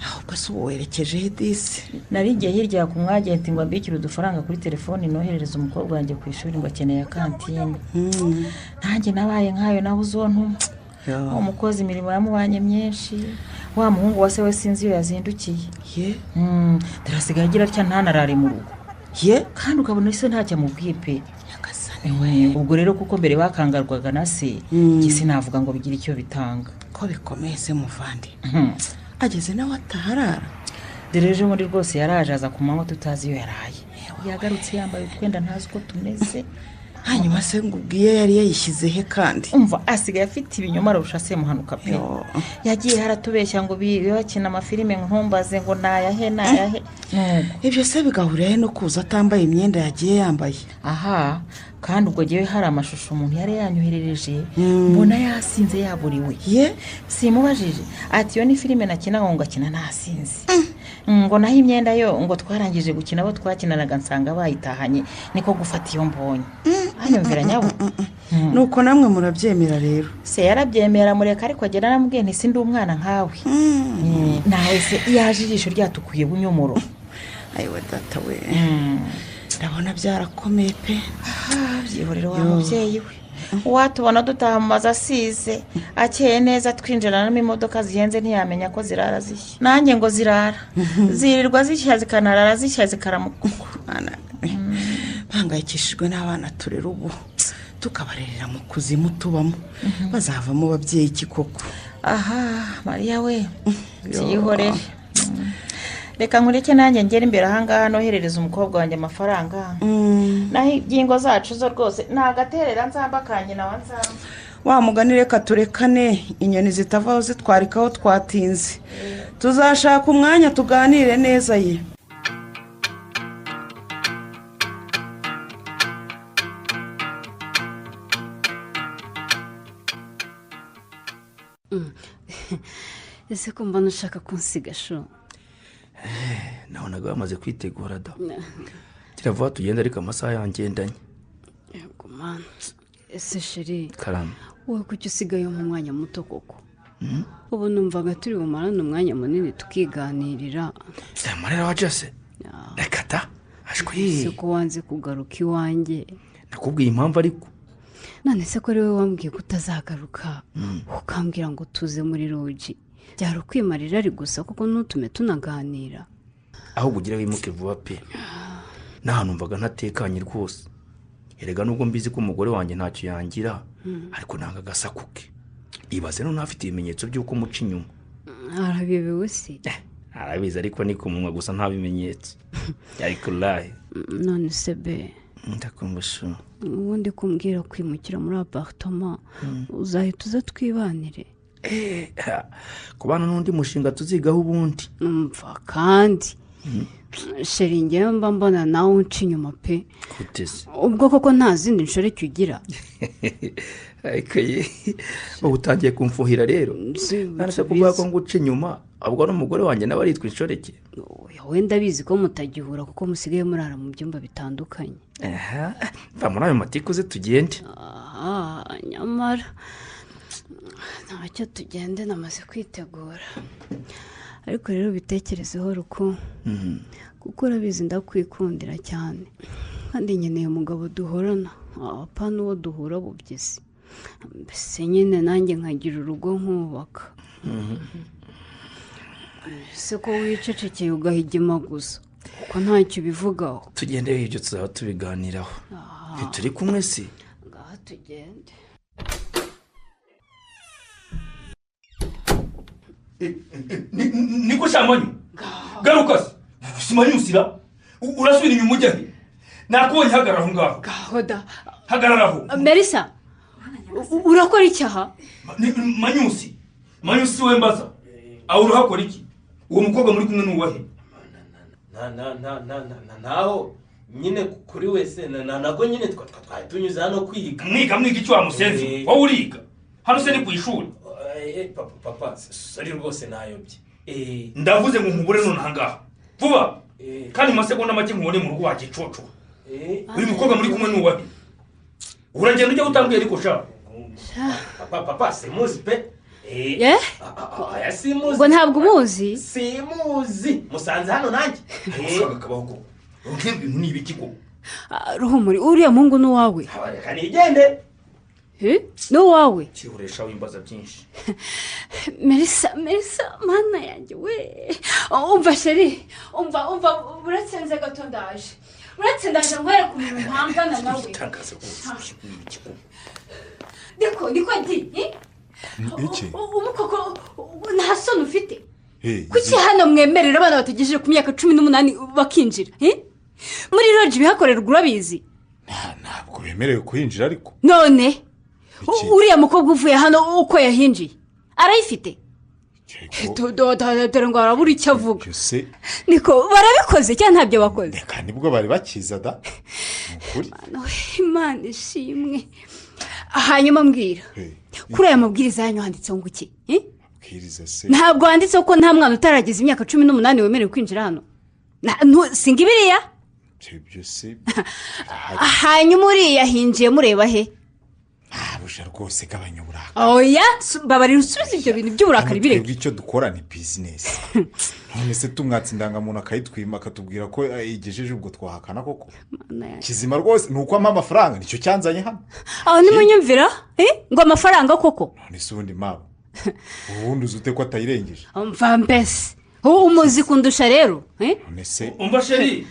Ahubwo se ubu werekeje disi? Nari ngiye hirya ku mwagenti ngo ambikire udufaranga kuri telefoni noherereza umukobwa wanjye ku ishuri ngo akeneye kantine. Nanjye nabaye nkayo nabuze uwo ntuma. Umukozi imirimo yamubanye myinshi, wa muhungu wa se we sinzi iyo yazindukiye. Darasigaye agira atya ntanarare mu rugo. Kandi ukabona se ntacyo amubwiye pe. Ubwo rero kuko mbere bakangarwaga na se, njye sinavuga ngo bigire icyo bitanga. Ko bikomeye se muvandi. Ageze nawe ataharara. Dore ejo bundi rwose yaraje aza ku manywa tutazi iyo yaraye. Yagarutse yambaye utwenda ntazi uko tumeze. Hanyuma se ngo ubwiye yari yayishyize he kandi? Umva asigaye afite ibinyoma arusha Semuhanuka pe. Yagiye haratubeshya ngo bakina amafilime ntumbaze ngo nayahe nayahe. Ibyo se bigahurira he no kuza atambaye imyenda yagiye yambaye? Aha kandi ubwo gihe hari amashusho umuntu yari yanyoherereje mbona yasinze yaburiwe. Simubajije ati iyo ni filime nakina ngo ngakina nasinze. Ngo naho imyenda yo ngo twarangije gukina abo twakinanaga nsanga bayitahanye niko gufata iyo mbonye. Anyumvira nyabo. Nuko namwe murabyemera rero? Se yarabyemera mureka ariko agera naramubwiye nti sindi umwana nkawe. Nawe se yaje ijisho ryatukuye bunyomoro. Ayiwe data we. Ndabona byarakomeye pe. Byihorero wa mubyeyi we. Uwatubona dutaha mu mazu asize akeye neza, twinjiranamo imodoka zihenze, ntiyamenya ko zirara zishya. Nanjye ngo zirara, zirirwa zishya, zikanarara zishya, zikaramuka. Bahangayikishijwe n'abana turera ubu, tukabarerera mu kuzimu tubamo, bazavamo babyeyi iki koko? Aha Mariya we, byihorere, reka nkureke nanjye ngere imbere ahangaha noherereza umukobwa wanjye amafaranga. Naho ingingo zacu zo rwose ni agaterera nzamba kanjye nawe nzamba. Wa mugani, reka turekane, inyoni zitavaho zitwarikaho twatinze. Tuzashaka umwanya tuganire neza ye. Ese ko mbona ushaka kunsiga sho? Nabonaga bamaze kwitegura da. Kiravuga tugenda, ariko amasaha yangendanye. Yego mana. Ese chéri, karame, wowe kuki usigaye mu mwanya muto koko? Ubu numvaga turi bumarane umwanya munini tukiganirira. Marera wa Jesse, reka da, ashwi. Se ko wanze kugaruka iwanjye? Nakubwiye impamvu ariko. None se ko ari wowe wambwiye ko utazagaruka, ukambwira ngo tuze muri roji, byari ukwimarira ari gusa kuko ntutume tunaganira. Ahubwo ugira wimuke vuba pe. Nahantu numvaga ntatekanye rwose. Erega nubwo mbizi ko umugore wanjye ntacyo yangira, ariko nanga agasakuke. Ibaze none afite ibimenyetso by'uko muca inyuma. Arabibewe se? Arabizi ariko ni ku munwa gusa, nta bimenyetso. Ariko uraye. None se be, ndakumva shu. Ubundi kumbwira kwimukira muri apartment, uzahita uza twibanire. Kubana n'undi mushinga tuzigaho ubundi. Umva kandi chéri, njyewe mba mbona nawe unca inyuma pe. Guteze ubwo koko nta zindi nshoreke ugira? Ariko ye, ubu utangiye kumfuhira rero. Narase kuvuga ko nguca inyuma, ahubwo n'umugore wanjye nawe aritwa inshoreke. Wenda abizi ko mutagihura kuko musigaye murara mu byumba bitandukanye. Aha, va muri ayo matiku ze tugende. Aha, nyamara ntacyo, tugende, namaze kwitegura. Ariko rero bitekerezeho ruko, kuko urabizi ndakwikundira cyane, kandi nkeneye umugabo duhorana, apana uwo duhura bubyizi. Mbese nyine nanjye nkagira urugo nkubaka. Ese ko wicecekeye ugahigima gusa kuko ntacyo ubivugaho? Tugende, ibyo tuzaba tubiganiraho. Ntituri kumwe se? Ngaha tugende. Niko shamanyu, garuka se simanyusira, urasubira inyuma ujya he? Nakubonye, hagarara aho ngaho. Ngaho da, hagarara aho. Melissa, urakora icyaha? Manyusi, Manyusi we mbaza, aho urahakora iki? Uwo mukobwa muri kumwe n'uwahe? Na na na na na naho nyine kuri wese na nago nyine twatwaye tunyuze hano kwiga. Mwiga mwiga icyo wamusenze? Wowe uriga hano se ni ku ishuri? Papa papa, sori rwose nayobye. Ndavuze ngo nkubure none ahangaha vuba, kandi mu masegonda make nkubone mu rugo wagicoco. Uyu mukobwa muri kumwe n'uwahe? Uragenda ujya utambwiye ariko sha. Papa papa, simuzi pe. Aya simuzi. Ubwo ntabwo umuzi? Simuzi, musanze hano nanjye. Ushaka kabaho ko ibintu ni ibiki ko? Ruhumuri, uriya muhungu ni uwawe? Reka nigende. Ni uwawe? Kihuresha wimbaza byinshi. Melissa, Melissa, mana yanjye we. Umva chéri, umva umva, uratsenze gato ndaje. Uratse ndaje nkwereka umuntu mpangana nawe. Itangaza rwose. Niko niko di. Iki? Umukoko nta soni ufite? Kuki hano mwemerera abana batagejeje ku myaka 18 bakinjira? Muri roji bihakorerwa urabizi? Ntabwo bemerewe kuhinjira ariko. None uriya mukobwa uvuye hano uko yahinjiye arayifite? Dore ngo arabura icyo avuga. Niko barabikoze cyangwa ntabyo bakoze? Reka nibwo bari bakiza da. Imana ishimwe. Hanyuma mbwira, kuri aya mabwiriza yanyu handitseho ngo iki? Ntabwo handitseho ko nta mwana utarageza imyaka 18 wemerewe kwinjira hano. Singa ibiriya? Hanyuma uriya hinjiye mureba he? Mabuja rwose gabanya uburakari. Oya, babarira usubize ibyo bintu by'uburakari bireke. Twebwe icyo dukora ni bizinesi. None se tumwatse indangamuntu akayitwima akatubwira ko igejeje ubwo twahakana koko? Kizima rwose ni uko ampa amafaranga nicyo cyanzanye hano. Aho nimunyumvira? Ngo amafaranga koko? None se ubundi mama ubundi uzi ute ko atayirengeje? Umva mbese umuzi kundusha rero. None se umva sheri,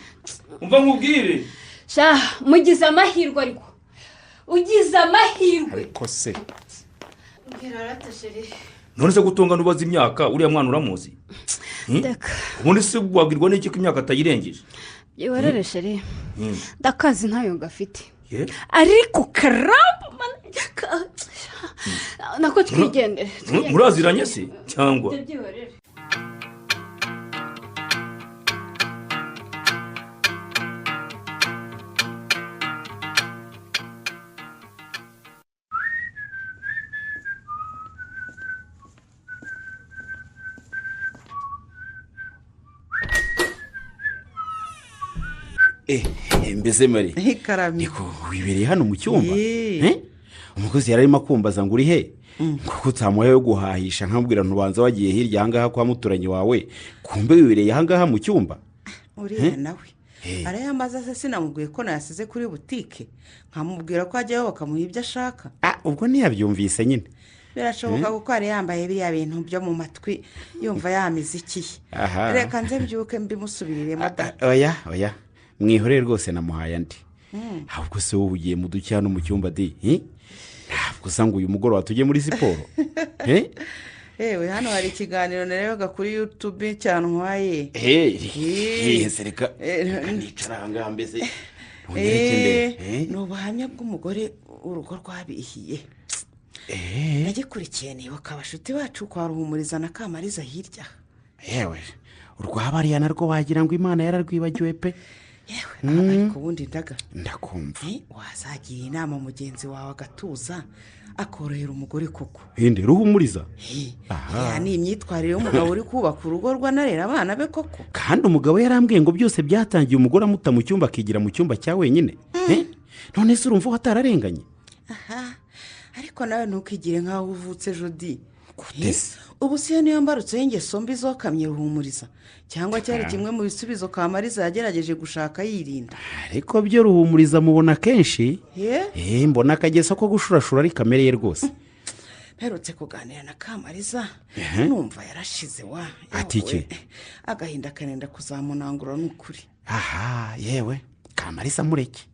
umva nkubwire. Sha mugize amahirwe ariko ugize amahirwe. Ariko se none se gutunga nubaza imyaka uriya mwana uramuzi? Ubundi se wabwirwa n'iki ko imyaka atayirengeje? Yewe sheri ndakazi ntayo gafite ariko karamba nako twigendere. Muraziranye se cyangwa? Mbese Mari niko wibereye hano mu cyumba? Umukozi yararimo akumbaza ngo uri he kuko utamuha yo guhahisha nkambwira ntubanza wagiye hirya ahangaha kwa muturanyi wawe, kumbe wibereye ahangaha mu cyumba. Uriya nawe arayambaza se sinamubwiye ko nayasize kuri butike nkamubwira ko ajyayo bakamuha ibyo ashaka. Ubwo ntiyabyumvise nyine. Birashoboka kuko yari yambaye biriya bintu byo mu matwi yumva ya miziki ye. Reka nze mbyuke mbimusubiriremo da. Oya oya mwihorere rwose namuhaye andi. Ahubwo se wowe ugiye mu duke hano mu cyumba di? Ntabwo usa ngo uyu mugoroba tujye muri siporo. Ewe hano hari ikiganiro narebaga kuri YouTube cyantwaye. Reka nicara ahangaha mbese ntunyereke ndebe. Ni ubuhamya bw'umugore urugo rwabihiye. Nagikurikiye nibuka abashuti bacu kwa Ruhumuriza na Kamariza hirya. Yewe urwabariya narwo wagira ngo Imana yararwibagiwe pe. Yewe ariko ubundi ndaga ndakumva wazagira inama mugenzi wawe agatuza akorohera umugore koko. Inde Ruhumuriza? Aha ni imyitwarire y'umugabo uri kubaka urugo rwanarera abana be koko. Kandi umugabo yarambwiye ngo byose byatangiye umugore amuta mu cyumba akigira mu cyumba cya wenyine. None se urumva watararenganye? Aha ariko nawe ntukigire nkaho uvutse Jody. Ubu siyo niyo mbarutso y'ingeso mbi zokamye Ruhumuriza cyangwa cyari kimwe mu bisubizo Kamariza yagerageje gushaka yirinda. Ariko byo Ruhumuriza mubona kenshi mbona akageso ko gushurashura ari kamere ye rwose. Mperutse kuganira na Kamariza numva yarashize wa atike agahinda kanenda kuzamunangura n'ukuri. Aha yewe Kamariza mureke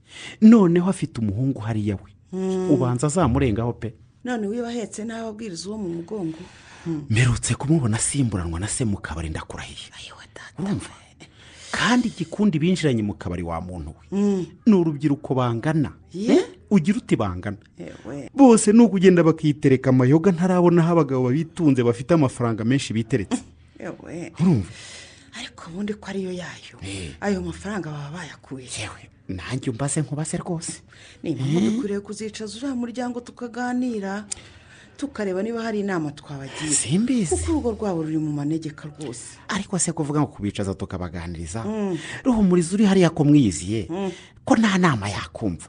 noneho afite umuhungu hariya we ubanza azamurengaho pe. None wibahetse nawe abwiriza uwo mu mugongo. Mperutse kumubona asimburanwa na se mu kabari ndakurahiye. Urumva kandi igikundi binjiranye mu kabari wa muntu we ni urubyiruko bangana. Ugira uti bangana bose ni ukugenda bakitereka amayoga ntarabona aho abagabo babitunze bafite amafaranga menshi biteretse. Urumva ariko ubundi ko ariyo yayo ayo mafaranga baba bayakuye. Yewe nanjye umbase nkubase rwose. Ni impamvu dukwiriye kuzicaza uriya muryango tukaganira tukareba niba hari inama twabagira. Simbizi kuko urugo rwabo ruri mu manegeka rwose. Ariko se kuvuga ngo kubicaza tukabaganiriza Ruhumuriza uri hariya ko mwiyiziye ko nta nama yakumva.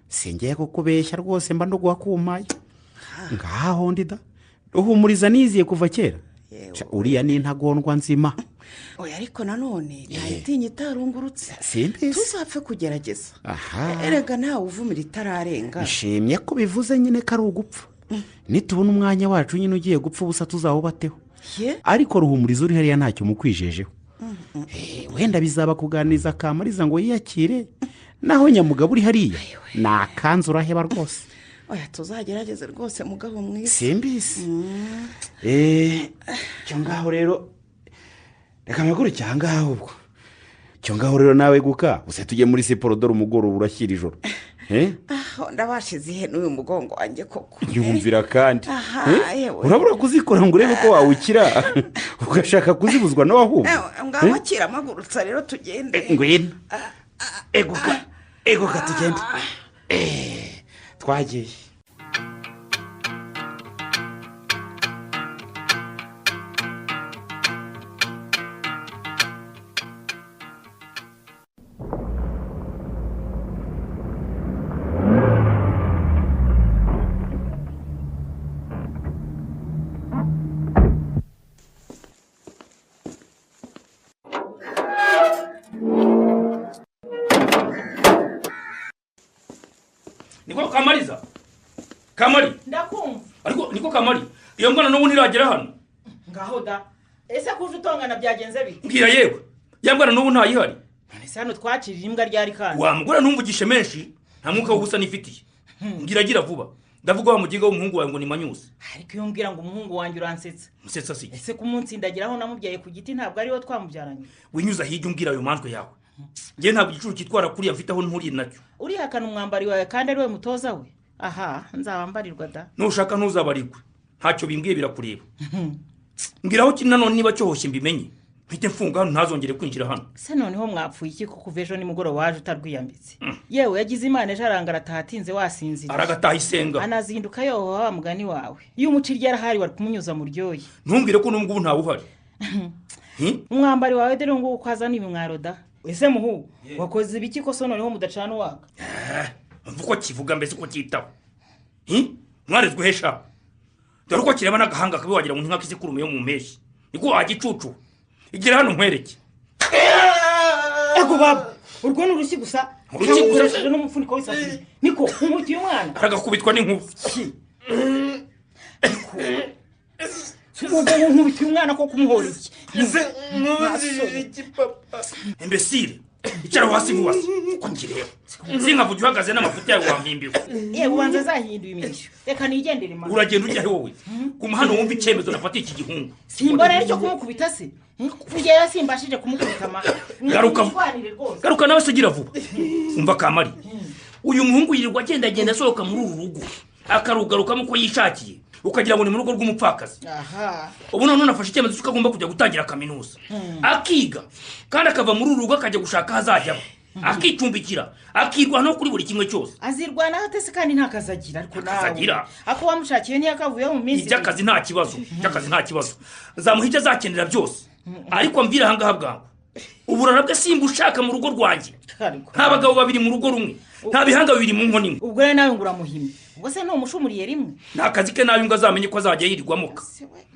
Singiye kukubeshya rwose mba nduguha kumaye ngaho ndida. Ruhumuriza niziye kuva kera. Uriya ni intagondwa nzima. Oya ariko nanone ntayitinya itarungurutse. Simbizi tuzapfe kugerageza. Erega nawe uvumira itararenga. Nshimye ko bivuze nyine ko ari ugupfa. Nitubona umwanya wacu nyine ugiye gupfa ubusa tuzawubateho. Ariko Ruhumuriza uri hariya ntacyo mukwijejeho. Wenda bizaba kuganiriza Kamariza ngo yiyakire, naho nyamugabo uri hariya nakanzu uraheba rwose. Oya tuzagerageze rwose mugabo mwiza. Simbizi. Cyo ngaho rero reka mpagurukire aha ngaha ubwo. Cyo ngaho rero nawe guka use tujye muri siporo dore umugoroba urashyira ijoro. Aho ndabashize ihe n'uyu mugongo wanjye koko. Yumvira kandi urabura kuzikora ngo urebe ko wawukira ugashaka kuzibuzwa n'abahubwo. Ngaho akira amagurutsa rero tugende. Ngwino eguka eguka tugende. Twagiye. Niko Kamariza. Kamari. Ndakumva. Ariko niko Kamari. Iyo mbwana n'ubu ntiragera hano. Ngaho da. Ese kuje utongana byagenze bite? Mbwira yewe. Ya mbwana n'ubu ntayihari. Ese hano twakirira imbwa ryari kandi? Wa mugore ntumvugishe menshi, nta mwuka w'ubusa nifitiye. Mbwira gira vuba. Ndavuga wa mugiga w'umuhungu wawe ngo ni Manyusi. Ariko iyo mbwira ngo umuhungu wanjye uransetsa. Musetsa si. Ese kumunsindagiraho namubyaye ku giti ntabwo ariwo twamubyaranye. Winyuza hirya umbwira ayo manjwe yawe. Ngiye ntabwo igicucu cyitwara kuriya mfite aho nturiye nacyo. Urihakana umwambari wawe kandi ari we mutoza we. Aha, nzabambarirwa da. Nushaka ntuzabarirwe. Ntacyo bimbwiye birakureba. Mbwira aho kiri nanone niba cyohoshye mbimenye. Mpite mfunga hano ntazongere kwinjira hano. Se noneho mwapfuye iki ko kuva ejo nimugoroba waje utarwiyambitse? Yewe yagize Imana ejo arangara atahatinze wasinziriye. Aragataha isenga. Anazinduka yohoha wa mugani wawe. Iyo umucirya arahari wari kumunyuza mu ryoyi. Ntumbwire ko n'ubwo ntawe uhari. Umwambari wawe dore ngo uko azana ibimwaro da. Ese muhu wakoze ibiki ko so noneho mudacana uwaka? Mvuko kivuga mbese ko cyitaho. Mwarezwe hesha. Dore uko kireba n'agahanga kabi wagira ngo nka kisekurume yo mu mpeshyi. Niko wagicucu. Igira hano nkwereke. Ego baba, urwo ni urushyi gusa. Ukoresheje n'umufuniko w'isafuriya. Niko nkubitiye umwana. Aragakubitwa n'inkuba. Ubwo nkubitiye umwana ko kumuhora iki? Ese nkubitije iki papa? Imbesire. Icara hasi vuba se. Uko ngireba. Sinkavuga uhagaze n'amafuti yawe wampimbiwe. Yewe ubanza azahinduye imirishyo. Reka nigendere mama. Uragenda ujya he wowe? Guma hano wumva icyemezo nafatiye iki gihungu. Simbona aricyo kumukubita se. Njyewe simbashije kumukubita ma. Garuka. Garuka nawe se gira vuba. Umva Kamari. Uyu muhungu yirirwa agenda agenda asohoka muri uru rugo. Akarugarukamo ko yishakiye. Ukagira ngo ni mu rugo rw'umupfakazi. Aha. Ubu none nafashe icyemezo cy'uko agomba kujya gutangira kaminuza. Akiga kandi akava muri uru rugo akajya gushaka ahazajya. Akicumbikira, akirwanaho kuri buri kimwe cyose. Azirwanaho atese kandi nta kazi agira ariko nawe. Ako wamushakiye ntiyakavuye mu minsi. Iby'akazi nta kibazo, iby'akazi nta kibazo. Nzamuha ibyo azakenera byose. Ariko mbwira aha ngaha bwangu. Uburara bwe simba ushaka mu rugo rwanjye. Nta bagabo babiri mu rugo rumwe. Nta bihanga bibiri mu nkono imwe. Ubwo rero nawe ngo uramuhimye. Ubwo se ntumushumuriye rimwe? Nta kazi ke nabi ngo azamenye ko azajya yirirwamo.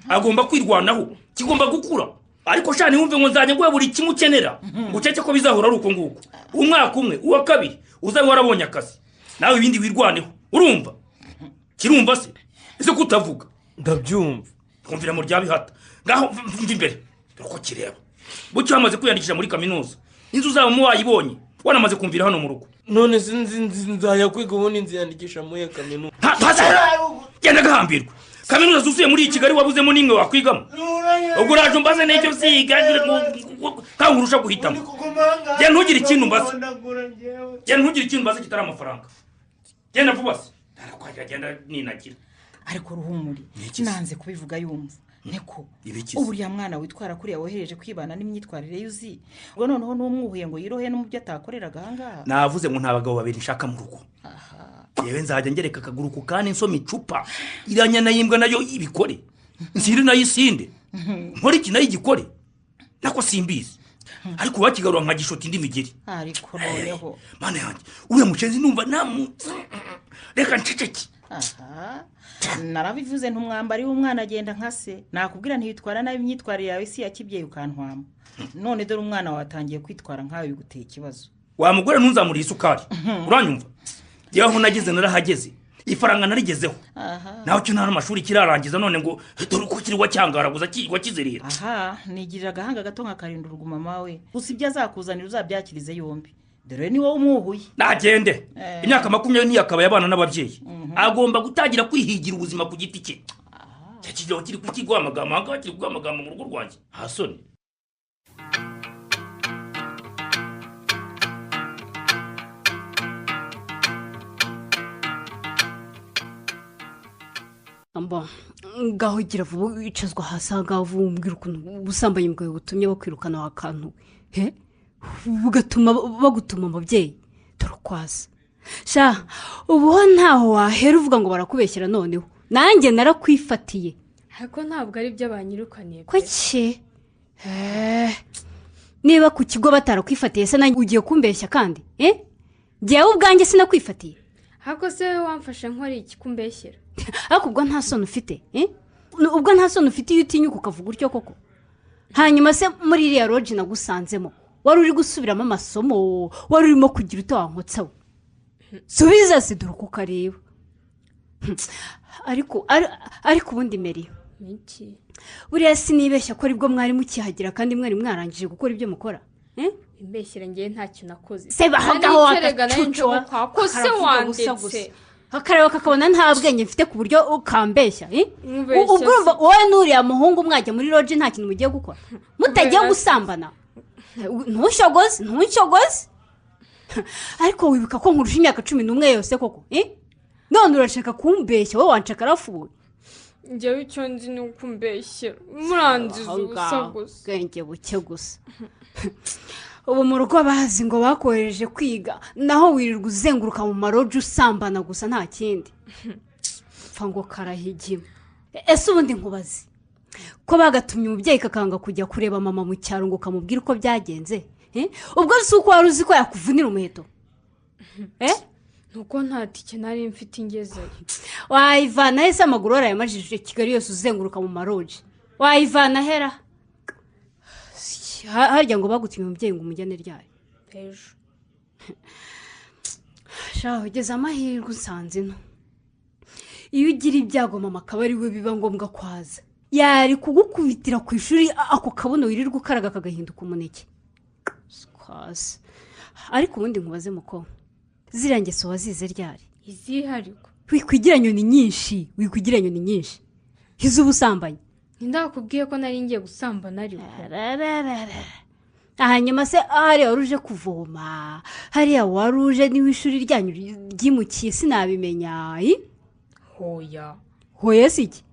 Agomba kwirwanaho, kigomba gukura. Ariko shani wumve ngo nzajya nguha buri kimwe ukenera. Ucece ko bizahora ari uko nguko. Umwaka umwe, uwa kabiri, uzabe warabonye akazi. Nawe ibindi wirwaneho. Urumva? Kirumva se? Ese kutavuga? Ndabyumva. Kumvira mu rya bihata. Ngaho mva imbere. Dore uko kireba. Bucyo hamaze kwiyandikisha muri kaminuza. Inzu zabo mu wayibonye. Wanamaze kumvira hano mu rugo. None nzajya kwiga ubundi nziyandikisha muri kaminuza. Genda gahambirwa. Kaminuza zuzuye muri Kigali wabuzemo nimwe wakwigamo. Ubwo uraje umbaze n'icyo uziga kandi urusha guhitamo. Genda ntugire ikintu mbaze. Genda ntugire ikintu mbaze kitari amafaranga. Genda vuba se. Ndarakwajya genda ninagira. Ariko Ruhumuri nanze kubivuga yumva. Niko uburiya mwana witwara kuriya wohereje kwibana n'imyitwarire yuzi. Ubwo noneho n'umwuhuye ngo yirohe no mu byo atakoreraga aha ngaha. Navuze ngo nta bagabo babiri nshaka mu rugo. Yewe nzajya ngereka akaguru ku kandi nsoma icupa. Iranyana yimbwa nayo ibikore. Nsiri nayo isinde. Nkora iki nayo igikore. Nako simbizi. Ariko wakigarura nka gishoti indi migeri. Ariko noneho mana yanjye uriya mucenzi numva namu reka nceceke. Aha. Narabivuze ntumwambari w'umwana agenda nka se. Nakubwira ntitwara nabi imyitwarire yawe si yakibyeyi ukantwama. None dore umwana watangiye kwitwara nkawe biguteye ikibazo. Wa mugore ntunzamuriye isukari. Uranyumva? Yaho nageze narahageze. Ifaranga narigezeho. Naho cyo nta amashuri kirarangiza none ngo dore uko kirirwa cyangaraguza kirwa kizerera. Aha, nigirira agahanga gato nkakarinda uruguma mawe. Gusa ibyo azakuzanira uzabyakirize yombi. Dore ni wowe umwuhuye. Nagende. Imyaka 20 ntiyakabaye abana n'ababyeyi. Agomba gutangira kwihigira ubuzima ku giti cye. Cyo kiri kukigwamagama hanga kiri kugwamagama mu rugo rwanjye. Hasoni. Mbo ngaho gira vuba wicazwa hasi ngaho umbwira ukuntu ubusambanyi bwawe butumye bakwirukana akantu he bugatuma bagutuma ababyeyi turukwaza sha ubu ntaho wahera uvuga ngo barakubeshyera noneho nanjye narakwifatiye ariko ntabwo ari byo banyirukaniye kuki niba ku kigo batarakwifatiye se nanjye ugiye kumbeshya kandi njyewe ubwanjye sinakwifatiye ariko se wowe wamfashe nkora iki kumbeshyera ariko ubwo nta soni ufite ubwo nta soni ufite iyo utinyuka ukavuga utyo koko hanyuma se muri iriya roji nagusanzemo wari uri gusubiramo amasomo wari urimo kugira utawankotsaho Subiza se dore uko ukareba. Ariko ubundi Meri, Niki? Buriya sinibeshya ko aribwo mwari mukihagera kandi mwari mwarangije gukora ibyo mukora. Imbeshyira ngewe ntacyo nakoze. Se bahogaho wagacucu ko se wanditse. Akareba kakabona nta bwenge mfite ku buryo ukambeshya. Ubwo urumva wowe n'uriya muhungu mwajya muri lodge nta kintu mugiye gukora. Mutagiye gusambana. Ntushogoze. Ariko wibuka ko nkurusha imyaka 11 yose koko? None urashaka kumbeshya wowe wanshaka rafuwe. Njyewe icyo nzi ni uko umbeshyera. Murangiza ubusa gusa. Bwenge buke gusa. Ubu mu rugo bazi ngo bakohereje kwiga naho wirirwa uzenguruka mu maroji usambana gusa nta kindi. Pfa ngo karahigima. Ese ubundi nkubaze ko bagatumye umubyeyi kakanga kujya kureba mama mu cyaro ngo kamubwire uko byagenze? Ubwo si uko wari uzi ko yakuvunira umuheto? Nuko nta tike nari mfite ingezeyo. Wayivana he se amaguru warayamajije Kigali yose uzenguruka mu maroji? Wayivana hera? Harya ngo bagutumye umubyeyi ngo umujyane ryari? Ejo. Shaho ugeze amahirwe unsanze ino. Iyo ugira ibyago mama akaba ari we biba ngombwa kwaza. Yari kugukubitira ku ishuri ako kabuno wirirwa ukaraga kagahinduka umuneke. Squash. Ariko ubundi nkubaze muko. Ziriya ngeso wazize ryari? Izihariko. Wikwigira nyoni nyinshi, Iz'ubusambanyi. Ndakubwiye ko nari ngiye gusambana ariko. Hanyuma se hariya wari uje kuvoma, hariya wari uje niba ishuri ryanyu ryimukiye sinabimenya. Hoya. Hoya si iki?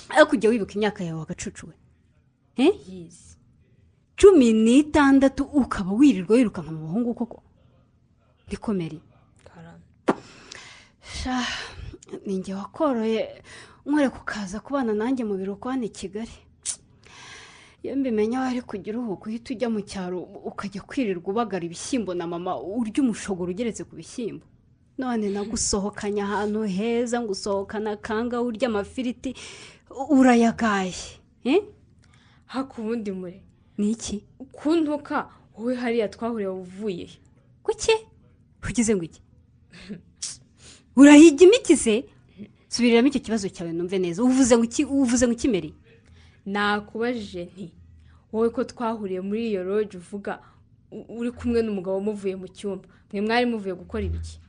Ariko ujya wibuka imyaka yawe wagacucu we? 16 ukaba wirirwa wirukanka mu bahungu koko? Ndikomeri. Sha ninjye wakoroye nkore kukaza kubana nanjye mu biro kwa ni Kigali. Iyo mbimenya wari kugira uruhuko uhita ujya mu cyaro ukajya kwirirwa ubagara ibishyimbo na mama urya umushogoro ugeretse ku bishyimbo. None nagusohokanya ahantu heza ngusohokana kanga urya amafiriti urayagaye. Hakubundi mure. Ni iki? Kuntuka wowe hariya twahuriye uvuye. Kuki? Ugize ngo iki? Urahiga imiki se? Subiriramo icyo kibazo cyawe numve neza. Uvuze ngo iki? Uvuze ngo iki Meri? Nakubajije nti wowe ko twahuriye muri iyo lodge uvuga uri kumwe n'umugabo muvuye mu cyumba, mwe mwari muvuye gukora ibiki?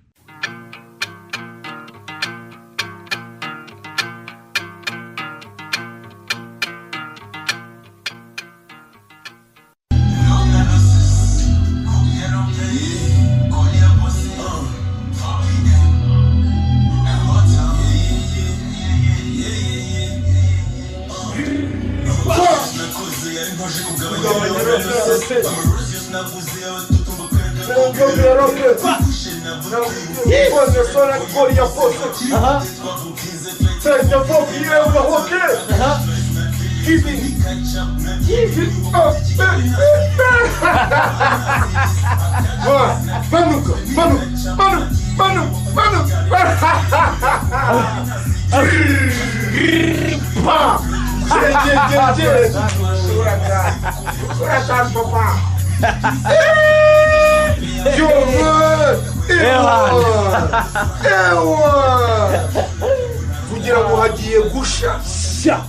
Kugira ngo hagiye gusha sha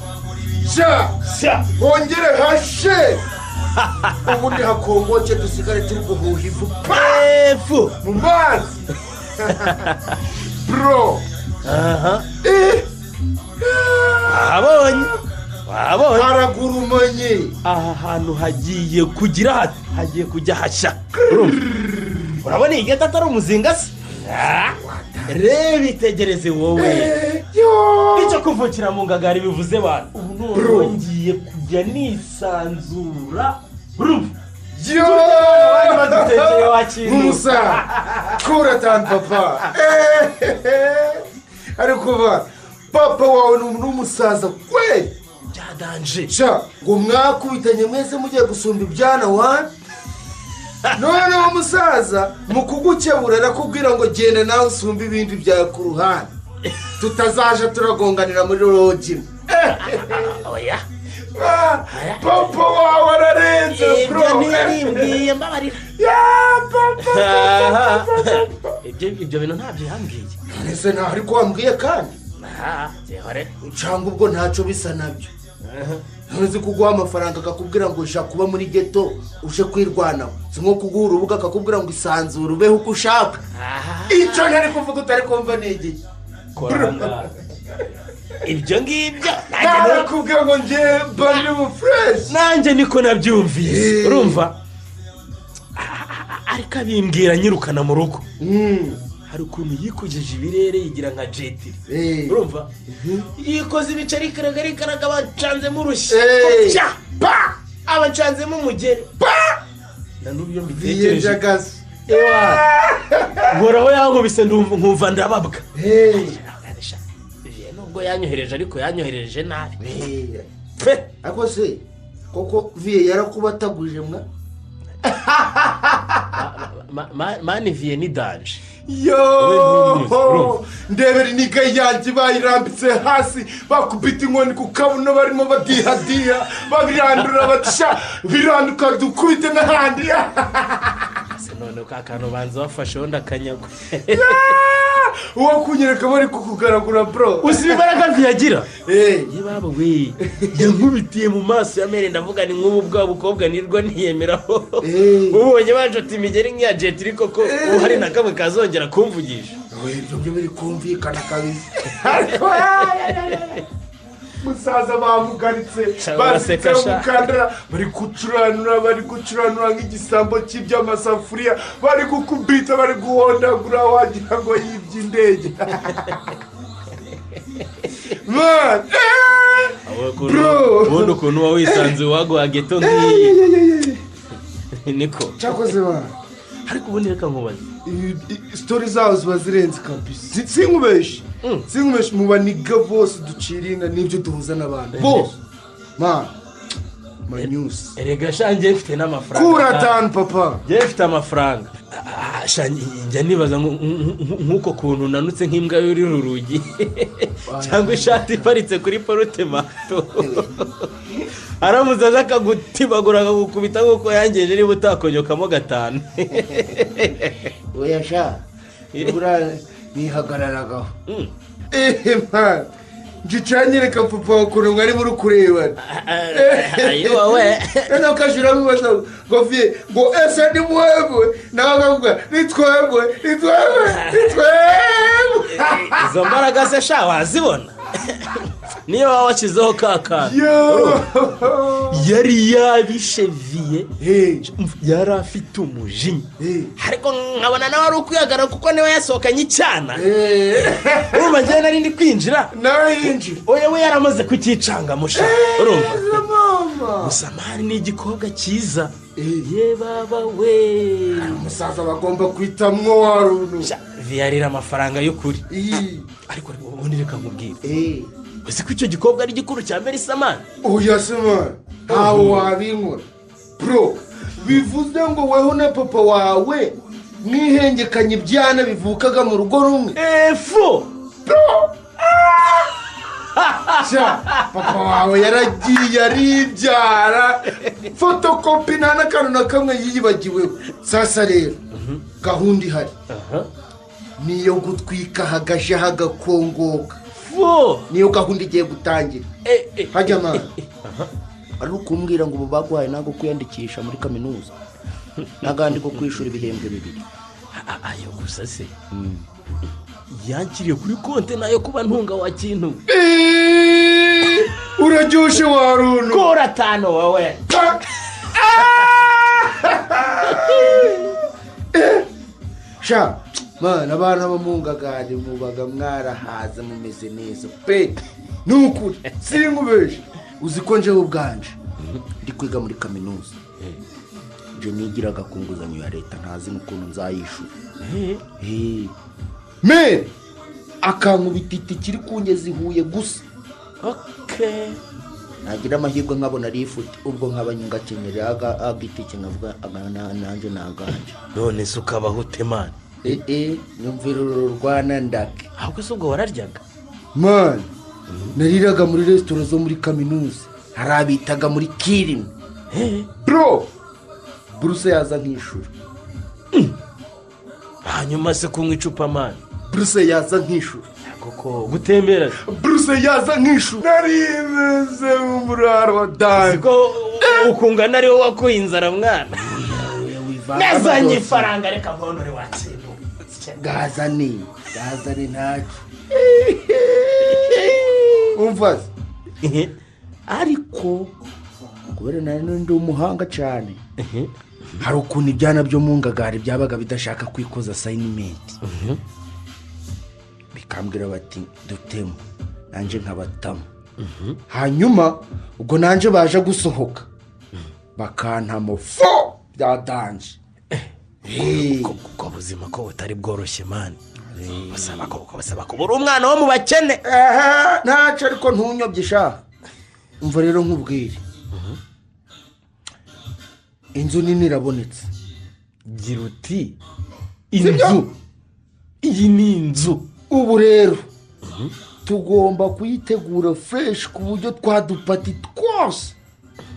sha hongere hashe ubundi hakongoke dusigare turi guhuha ifu pefu mu mazi bro. Wabonye haragurumanye. Aha hantu hagiye kugira hagiye kujya hasha. Urabona iyi geta atari umuzinga se? Reba itegereze wowe. Icyo kuvukira mu ngagari bivuze bantu. Ubu none ngiye kujya nisanzura. Musa kura tani papa. Ariko ba papa wawe ni umusaza kweli. Byadanje. Sha ngo mwakubitanye mwese mugiye gusumba ibyana wa. None uwo musaza mu kugukebura arakubwira ngo genda nawe usumba ibindi bya ku ruhande. Tutazaje turagonganira muri rogi. Oya. Papa wawe ararenze bro. Ibyo ntiyarimbwiye mbabarira. Ya papa. Ibyo bintu ntabyo yambwiye. Ese nta ariko wambwiye kandi? Cyangwa ubwo ntacyo bisa nabyo. Ntuzi kuguha amafaranga akakubwira ngo uja kuba muri ghetto uje kwirwanaho. Si nko kuguha urubuga akakubwira ngo isanzure ubeho uko ushaka. Icyo ntari kuvuga utari kumva ni iki? Ibyo ngibyo narakubwira ngo nge bari mu fresh. Nanjye niko nabyumvise. Urumva? Ariko abimbwira nyirukana mu rugo. Hari ukuntu yikojeje ibirere yigira nka jetiri. Urumva? Yikoze ibiceri karagara bacanzemo urushyi. Pa! Abacanzemo umugeri. Pa! Na n'ubyo mbitekereje. Ewa. Nkoraho yankubise nkumva ndababwa. Nubwo yanyohereje ariko yanyohereje nabi. Ariko se koko viye yarakubataguje mwa? Mani viye ni danje. Yo! Ndebera iniga yanjye bayirambitse hasi bakubita inkoni ku kabuno barimo badihadiha babirandura batisha biranduka dukubite n'ahandi. Se none ka kantu banza bafasheho ndakanyagwa. Uwo kunyereka bari kukugaragura bro. Uzi imbaraga viyagira? Yebaba we. Yankubitiye mu maso ya mere ndavuga ni nk'ubu bwa bukobwa nirwa niyemeraho. Ubonye banjota imigeri nk'iya jetiri koko uhari na kamwe kazongera kumvugisha. Ibyo byo biri kumvikana kabisa. Musaza bamugaritse baseka mukandara bari gucuranura nk'igisambo cy'iby'amasafuriya bari gukubita bari guhondagura wagira ngo yibye indege. Man, bro, ubundi ukuntu uba wisanze waguha geto nk'iyi niko cyakoze ba. Ariko ubundi reka nkubaze story zawo ziba zirenze kabisa. Sinkubeshe mu baniga bose duciringa n'ibyo duhuza n'abantu bose. Man, my news. Erega shanjye mfite n'amafaranga. Kura tanu papa. Njye mfite amafaranga. Shanjye njya nibaza nk'uko kuntu nanutse nk'imbwa yurira urugi cyangwa ishati iparitse kuri porutemato. Aramuze aje akagutibagura akagukubita nk'uko yangeje niba utakonyokamo 5. Oya sha, bura nihagararagaho. Man, njicanyereka papa ukuntu mwari muri kurebana. Ayo wowe. Noneho ukajura mubaza ngo viye ngo ese ni mwebwe nawe akavuga ni twebwe ni twebwe ni twebwe. Izo mbaraga se sha wazibona? Niyo waba washyizeho ka kantu. Yari yabisheviye, yari afite umujinya. Ariko nkabona nawe ari ukwihagara kuko niwe yasohokanye icyana. Urumva njyewe nari ndi kwinjira. Nawe yinjira. Oya we yaramaze kukicanga musha. Urumva? Gusa mani ni igikobwa cyiza. Ye baba we. Umusaza bagomba kwitamwo waruntu. Viyarira amafaranga y'ukuri. Ariko ubundi reka nkubwire. Uzi ko icyo gikobwa ari gikuru cya Merisamani? Oya se man, ntawe wabinkora. Bro, bivuze ngo weho na papa wawe mwihengekanye ibyana bivukaga mu rugo rumwe. Efo! Bro! Sha, papa wawe yaragiye aribyara. Fotokopi nta n'akantu na kamwe yiyibagiweho. Sasa rero, gahunda ihari. Niyo gutwika hagaje hagakongoka. Niyo gahunda igiye gutangira. Hajya mwana. Ari ukumbwira ngo ubu baguhaye ntabwo kwiyandikisha muri kaminuza n'agandi ko kwishura ibihembwe 2. Ayo gusa se yankiriye kuri konte nayo kuba ntunga wa kintu. Uraryoshe waruntu. Kora 5 wowe. Sha mana abana bo mungagari mubaga mwarahaza mumeze neza pe. Nukuri sinkubeshe. Uzi ko njewe ubwanje ndi kwiga muri kaminuza. Nje nigiraga ku nguzanyo ya leta ntazi n'ukuntu nzayishura. Me akankubita itike kungeza Huye gusa. Okay. Nagira amahirwe nkabona rifuti ubwo nkaba ngakenyera agitike nkavuga nanjye naganje. None se ukabaho ute man? Nyumvira ururwana ndake. Ahubwo se ubwo wararyaga? Man, nariraga muri restaurant zo muri kaminuza. Hari abitaga muri kirimi. Bro, Bruce yaza nkishura. Hanyuma se kunywa icupa man. Bruce yaza nkishura. Koko gutembera. Bruce yaza nkishura. Narimeze umuraro wa dani. Siko ukungana ari wowe wakuye inzara mwana. Nazanye ifaranga reka mbonore watsinda. Gazane ntacyo. Umva ariko kubera nari ndi umuhanga cyane hari ukuntu ibyana byo mu ngagari byabaga bidashaka kwikoza assignment bikambwira bati dutemo nanje nkabatamo hanyuma ubwo nanje baje gusohoka bakantamo fo byadanje. Ubwo buzima ko butari bworoshye man. Basaba ko buri umwana wo mu bakene. Ntacyo ariko ntunyobye sha. Umva rero nkubwire. Inzu nini irabonetse. Gira uti inzu. Iyi ni inzu. Ubu rero tugomba kuyitegura fresh ku buryo twadupati twose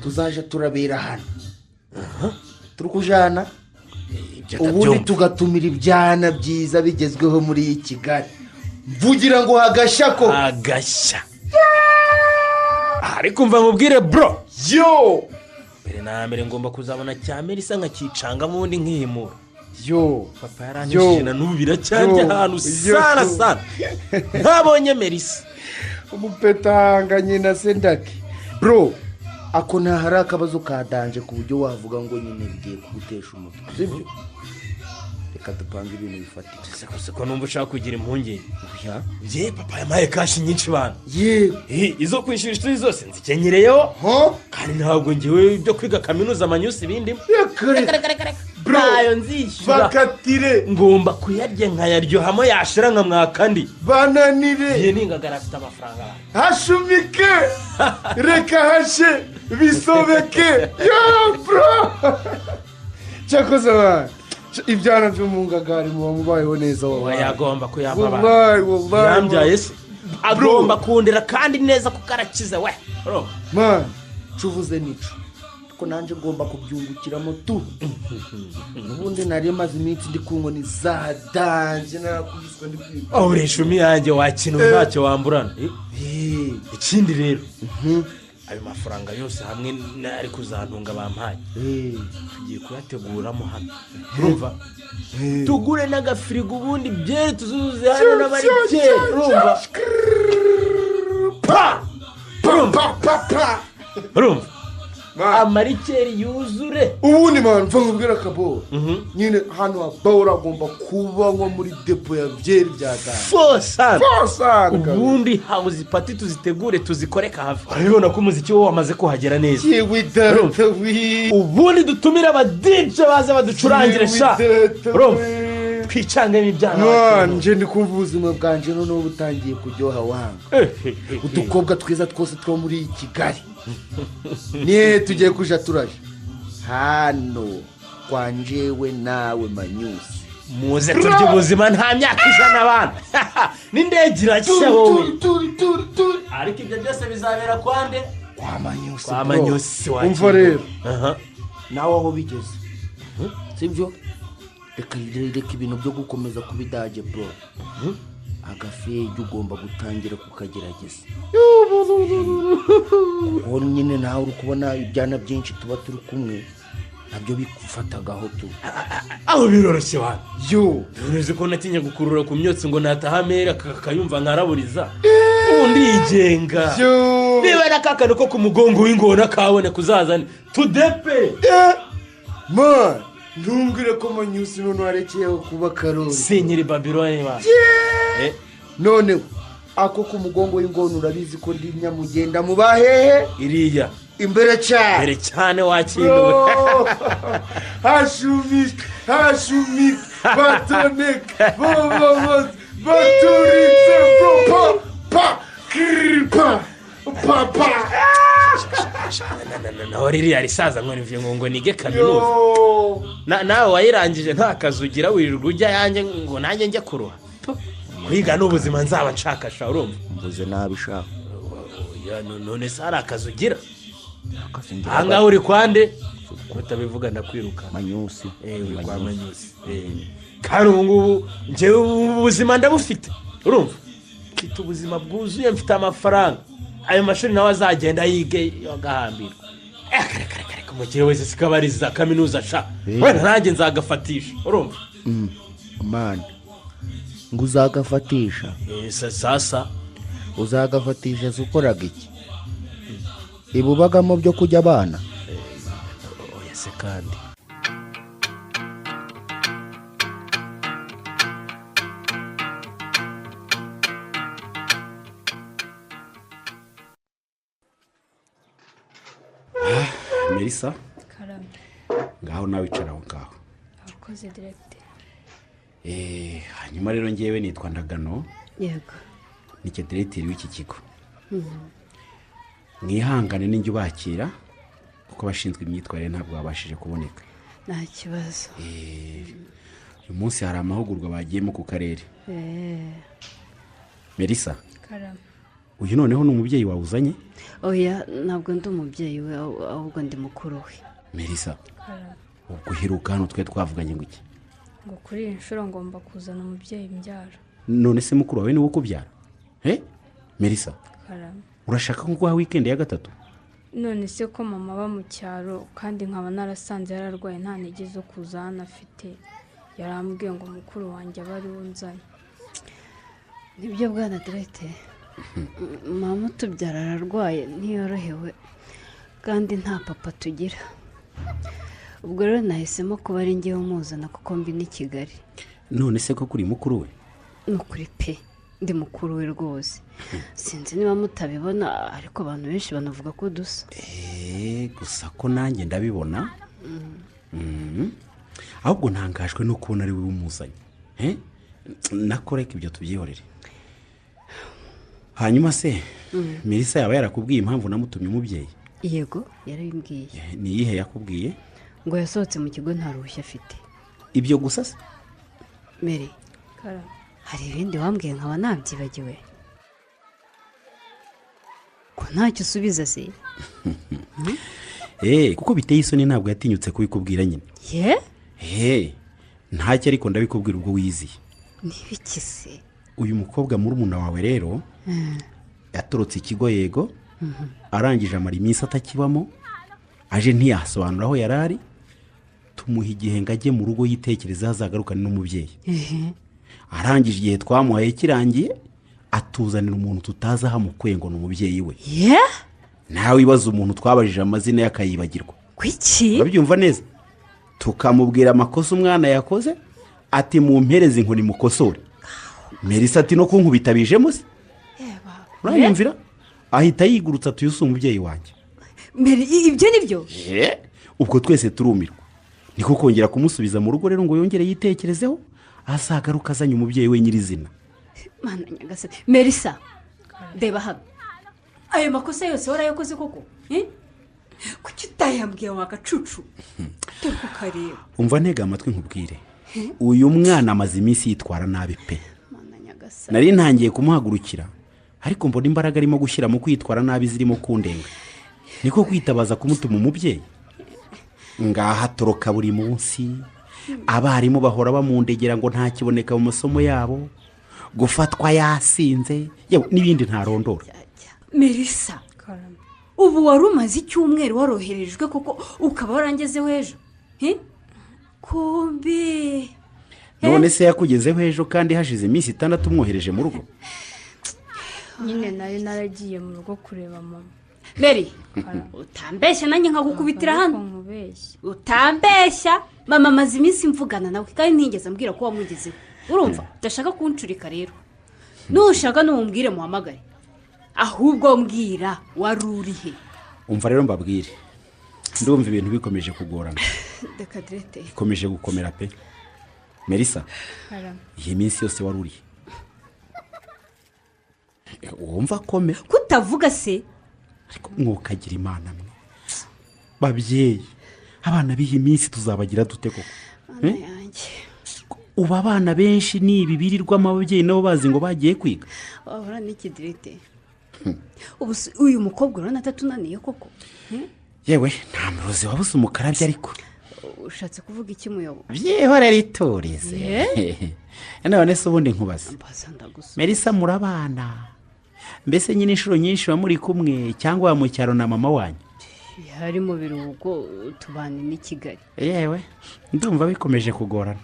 tuzaje turabera hano. Turi kujana ubundi tugatumira ibyana byiza bigezweho muri Kigali. Mvugira ngo hagashya ko agashya. Ariko mva mubwire bro. Yo! Mbere na mbere ngomba kuzabona cyamera isa nkakicangamo ubundi nkihimura. Yo! Papa yaranyishije na n'ubu biracyarya ahantu sana sana. Ntabonye Melissa. Umupetanganye na Sendaki. Bro, ako nta hari akabazo ka danje ku buryo wavuga ngo nyine bigiye kugutesha umutwe. Sibyo? Reka dupange ibintu bifatika. Seko ko numva ushaka kugira impungenge. Oya. Ye papa yamaye cash nyinshi bana. Ye. Izo kwishyura ishuri zose nzikenyereyeho. Kandi ntabwo ngiwe ibyo kwiga kaminuza amanyusi ibindi. Reka. Bro, nzishyura. Bakatire. Ngomba kuyarya nkayaryohamo yashira nka mwakandi. Bananire. Ye ningagara afite amafaranga. Hashumike. Reka hashe bisobeke. Yo bro. Cyakoze bana. Ibyana byo mu ngagari muba mubayeho neza wabaye. Yagomba kuyampa abana. Yambyaye se. Agomba kundera kandi neza kuko arakiza we. Man, cuvuze nico. Ko nanje ngomba kubyungukiramo tu. Ubundi nari maze iminsi ndi kunywa ni za danje narakubiswe ndi kwiga. Oh reshumi yanjye wakina ntacyo wamburana. Ikindi rero ayo mafaranga yose hamwe ari kuzantunga bampaye tugiye kuyateguramo hano. Urumva tugure n'agafirigo ubundi byeri tuzuzuze hano n'abarikeri. Urumva pa pa pa pa. Urumva amarikeri yuzure. Ubundi man mva nkubwira kabo nyine hano abawura agomba kuba nko muri depo ya byeri bya danje. Fosana. Ubundi house party tuzitegure tuzikore kahava. Urabibona ko umuziki wo wamaze kuhagera neza. Ubundi dutumira aba DJ baza baducurangire sha. Urumva twicangemo ibyana. Man nje ndi kumva ubuzima bwanje none butangiye kuryoha wanga. Udukobwa twiza twose two muri Kigali. Niye tugiye kuja turaje hano kwa njewe nawe manyusi. Muze turye ubuzima nta myaka 100 abana. N'indege irashya wowe. Ariko ibyo byose bizabera kwande? Kwa manyusi. Kwa manyusi wacu. Umva rero. Nawe aho bigeze. Sibyo? Reka ibintu byo gukomeza kubidage bro. Agafeje ugomba gutangira kukagerageza. Kuko nyine nawe uri kubona ibyana byinshi tuba turi kumwe nabyo bikufatagaho tu. Aho biroroshye wana. Yo, ntuzi ko natinya gukurura ku myotsi ngo natahamera kakayumva nkaraburiza. Ubundi yigenga. Yo. Niba nakakano ko ku mugongo w'ingona kabone kuzazane tudepe. Man, ntumbwire ko manyusi none warekeyeho kuba karori. Sinyiri Babiloni ba. None ako ku mugongo w'ingona urabizi ko ndi nyamugenda mubahehe iriya imbere cyane. Imbere cyane wakinduwe. Hashumike hashumike batoneka bo baturitse bro pa pa pa pa. Naho ririya risaza ngo nivuye ngo nige kaminuza. Nawe wayirangije nta kazi ugira wirirwa ujya yanjye ngo nanjye njye kuruha. Kwiga n'ubuzima nzaba nshakasha urumva. Mvuze nabi sha. Oya none se hari akazi ugira? Ahangaha uri kwande? Utabivuga ndakwirukana. Manyusi. Kwa Manyusi. Kandi ubu ngubu njyewe ubuzima ndabufite. Urumva? Mfite ubuzima bwuzuye, mfite amafaranga. Ayo mashuri nawe azagenda yige agahambirwa. Kare umukire wese sikabariza kaminuza sha. Wenda nanjye nzagafatisha. Urumva? Man. Ngo uzagafatisha. Sasa uzagafatisha ukoraga iki? Ibubagamo byo kujya abana. Oya se kandi. Melissa. Karame. Ngaho nawe icara aho ngaho. Akoze direct. Hanyuma rero ngewe nitwa Ndagano. Yego. Ni directeur w'iki kigo. Mwihangane ninjye ubakira kuko abashinzwe imyitwarire ntabwo babashije kuboneka. Nta kibazo. Uyu munsi hari amahugurwa bagiyemo ku karere. Melissa. Karame. Uyu noneho ni umubyeyi wawe uzanye? Oya, ntabwo ndi umubyeyi we, ahubwo ndi mukuru we. Melissa. Karame. Ubwo uheruka hano twe twavuganye ngo iki? Ngo kuri iyi nshuro ngomba kuzana umubyeyi mbyara. None se mukuru wawe niwe ukubyara? Melissa. Karame. Urashaka ko nguha weekend ya gatatu? None se ko mama aba mu cyaro kandi nkaba narasanze yararwaye nta ntege zo kuza hano afite, yarambwiye ngo mukuru wanjye aba ari we unzanye. Nibyo bwana directeur. Mama utubyara ararwaye ntiyorohewe kandi nta papa tugira. Ubwo rero nahisemo kuba ari njyewe umuzana kuko mbi ni Kigali. None se ko kuri mukuru we? Ni ukuri pe, ndi mukuru we rwose. Sinzi niba mutabibona ariko abantu benshi banavuga ko dusa. Gusa ko nanjye ndabibona. Ahubwo ntangajwe no kubona ari we umuzanye. Nakoreka ibyo tubyihorere. Hanyuma se Melissa yaba yarakubwiye impamvu namutumye umubyeyi? Yego, yarabimbwiye. Ni iyihe yakubwiye? Ngo yasohotse mu kigo nta ruhushya afite. Ibyo gusa se? Mary. Karame. Hari ibindi wambwiye nkaba nabyibagiwe. Ko ntacyo usubiza se? Kuko biteye isoni ntabwo yatinyutse kubikubwira nyine. Ye? Ntacyo ariko ndabikubwira ubwo wiziye. Nibiki se? Uyu mukobwa murumuna wawe rero yatorotse ikigo yego, arangije amara iminsi atakibamo, aje ntiyasobanura aho yarari, tumuha igihe ngo ajye mu rugo yitekereza azagarukane n'umubyeyi. Arangije igihe twamuhaye kirangiye, atuzanira umuntu tutazi aho amukuye ngo ni umubyeyi we. Nawe ibaza umuntu twabajije amazina yakayibagirwa. Kuki? Urabyumva neza? Tukamubwira amakosa umwana yakoze, ati mumpereze inkoni mukosore. Melissa ati no kunkubita bijemo se? Uranyumvira? Ahita yigurutsa tuyusa umubyeyi wanjye. Meri, ibyo nibyo? Ubwo twese turumirwa. Niko kongera kumusubiza mu rugo rero ngo yongere yitekerezeho, azagaruka azanye umubyeyi we nyirizina. Mana nyagasani. Melissa, reba hano. Ayo makosa yose warayakoze koko? Kuki utayambwiye wa gacucu? Dore ko kareba. Umva ntega amatwi nkubwire. Uyu mwana amaze iminsi yitwara nabi pe. Nari ntangiye kumuhagurukira ariko mbona imbaraga arimo gushyira mu kwitwara nabi zirimo kundenga. Niko kwitabaza kumutuma umubyeyi. Ngaha toroka buri munsi, abarimu bahora bamundegera ngo ntakiboneka mu masomo yabo, gufatwa yasinze, yewe n'ibindi ntarondora. Melissa, ubu wari umaze icyumweru waroherejwe koko ukaba warangezeho ejo? Kumbi. None se yakugezeho ejo kandi hashize iminsi 6 umwohereje mu rugo? Nyine nari naragiye mu rugo kureba mama. Mary, utambeshya nanjye nkagukubitira hano. Utambeshya. Mama amaze iminsi mvugana nawe kandi ntigeze ambwira ko wamugezeho. Urumva? Udashaka kuncurika rero. Nushaka numbwire muhamagare. Ahubwo mbwira wari urihe? Umva rero mbabwire. Ndumva ibintu bikomeje kugorana. Reka direte. Ikomeje gukomera pe. Melissa, iyi minsi yose wari urihe? Wumva kome? Kutavuga se? Ariko mwokagira Imana mwe. Babyeyi, abana b'iyi minsi tuzabagira dute koko? Ubu abana benshi ni ibi birirwamo ababyeyi nabo bazi ngo bagiye kwiga. Wahora n'iki direte? Ubu uyu mukobwa urabona atatunaniye koko? Yewe nta murozi wabuze umukarabya ariko. Ushatse kuvuga iki muyobo? Byihorere iturize. None se ubundi nkubaze. Melissa murabana. Mbese nyine inshuro nyinshi muri kumwe cyangwa mu cyaro na mama wanyu? Hari mu biruhuko tubana ni Kigali. Yewe ndumva bikomeje kugorana.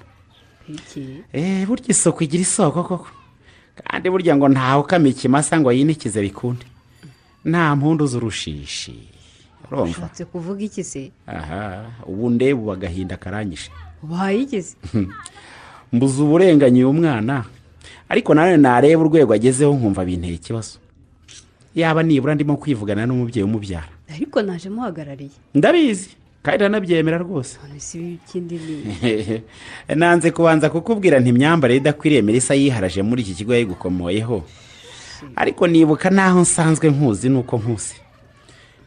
Iki? Burya isoko igira isoko koko. Kandi burya ngo ntawe ukama ikimasa ngo yinikize bikunde. Nta mpundu z'urushishi. Urumva? Ushatse kuvuga iki se? Aha, ubu ndeba agahinda karanyishe. Ubaye igeze? Mbuze uburenganyi uyu mwana. Ariko nawe nareba urwego agezeho nkumva binteye ikibazo. Yaba nibura ndimo kwivugana n'umubyeyi umubyara. Ariko naje muhagarariye. Ndabizi kandi ndanabyemera rwose. None si ikindi ni. Nanze kubanza kukubwira nti imyambarire idakwiriye Melissa yiharaje muri iki kigo yayigukomoyeho. Ariko nibuka naho nsanzwe nkuzi nuko nkuzi.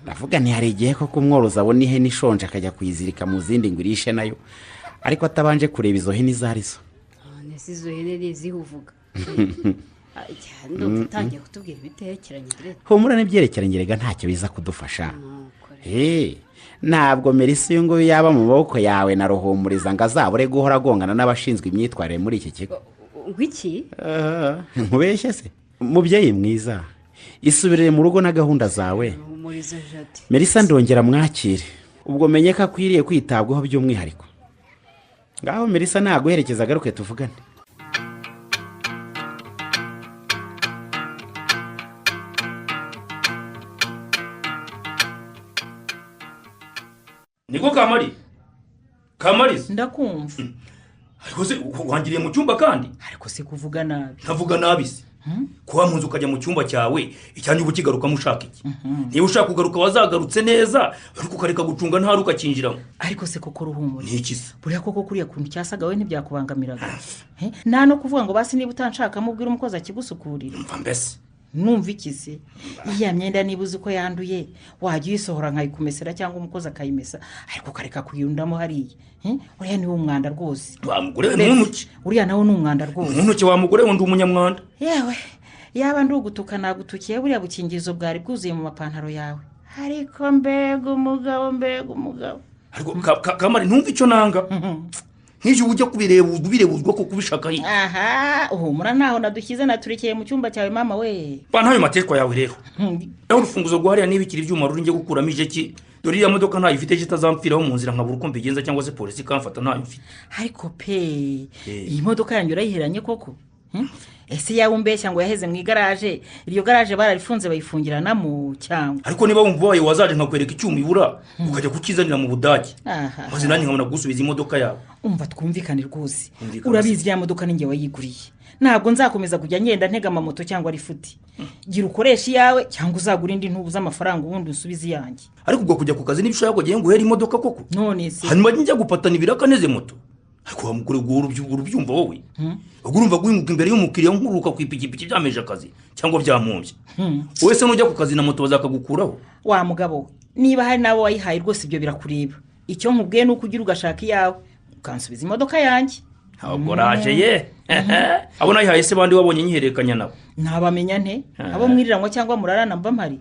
Ndavuga nti hari igihe ko kumworoza abona ihene ishonje akajya kuyizirika mu zindi ngo irishe nayo. Ariko atabanje kureba izo hene izo arizo. None si izo hene ni izihe uvuga? Cyane utangiye kutubwira ibitekeranye direct. Humura n'ibyerekeranye rega ntacyo biza kudufasha. Ntabwo Melissa uyu nguyu yaba mu maboko yawe na Ruhumuriza ngo azabure guhora agongana n'abashinzwe imyitwarire muri iki kigo. Ngwiki? Nkubeshye se? Mubyeyi mwiza, isubirire mu rugo na gahunda zawe. Ruhumuriza Jade. Melissa ndongera mwakire. Ubwo menye ko akwiriye kwitabwaho by'umwihariko. Ngaho Melissa naguherekeza agaruke tuvugane. Niko Kamari. Kamariza. Ndakumva. Ariko se wangiriye mu cyumba kandi? Ariko se kuvuga nabi. Ntavuga nabi se. Kuba mu nzu ukajya mu cyumba cyawe icyanyu ubukigaruka mushaka iki? Niba ushaka kugaruka wazagarutse neza ariko ukareka gucunga nta rukakinjiramo. Ariko se koko Ruhumuri. Niki se? Buriya koko kuriya kuntu cyasaga we ntibyakubangamiraga. Nta no kuvuga ngo basi niba utanshaka mubwira umukozi akigusukurira. Mva mbese. Numva iki se? Iya myenda niba uzi ko yanduye wajya uyisohora nkayikumesera cyangwa umukozi akayimesa ariko ukareka kuyundamo hariya. Uriya ni umwanda rwose. Wa mugore we ntunuke. Uriya nawe ni umwanda rwose. Ntunuke wa mugore we ndi umunyamwanda. Yewe yaba ndugutuka nagutukiye buriya bukingirizo bwari bwuzuye mu mapantaro yawe. Ariko mbega umugabo mbega umugabo. Ariko Kamari ntumva icyo nanga. Nk'ije ujya kubireba ubirebuzwa ko kubishaka yi. Aha, uhumura naho nadushyize naturikeye mu cyumba cyawe mama we. Ba ntayo matekwa yawe rero. Naho urufunguzo rwahariya nibikira ibyuma ruri ngiye gukuramo ijeki. Dore iriya modoka ntayo ifite itazampfiraho mu nzira nkabura uko mbigenza cyangwa se polisi ikamfata ntayo mfite. Ariko pe, iyi modoka yanjye urayiheranye koko? Ese yawe umbeshya ngo yaheze mu igaraje, iryo garaje bararifunze bayifungiranamo cyangwa? Ariko niba wumva wayo wazaje nkakwereka icyuma ibura ukajya kukizanira mu Budage. Maze nanjye nkabona gusubiza imodoka yawe. Umva twumvikane rwose. Urabizi ya modoka ninjye wayiguriye. Ntabwo nzakomeza kujya ngenda ntega amamoto cyangwa rifuti. Gira ukoresha iyawe cyangwa uzagura indi ntubu z'amafaranga ubundi usubize iyanjye. Ariko ubwo kujya ku kazi nibishaka ko giye nguhera imodoka koko? None se. Hanyuma njya gupatana ibiraka neze moto. Ariko wa mugore urubyumva wowe. Ubwo urumva guhinguka imbere y'umukiriya nkuruka ku ipikipiki byameje akazi cyangwa byamumbye. Wowe se nujya ku kazi na moto bazakagukuraho? Wa mugabo, niba hari nabo wayihaye rwose ibyo birakureba. Icyo nkubwiye nuko ugira ugashaka iyawe ukansubiza imodoka yanjye. Ntabwo raje ye. Abo nayihaye se bandi wabonye nyihererekanya nabo. Ntabamenya nte? Abo mwiriranwa cyangwa murarana mba mpari.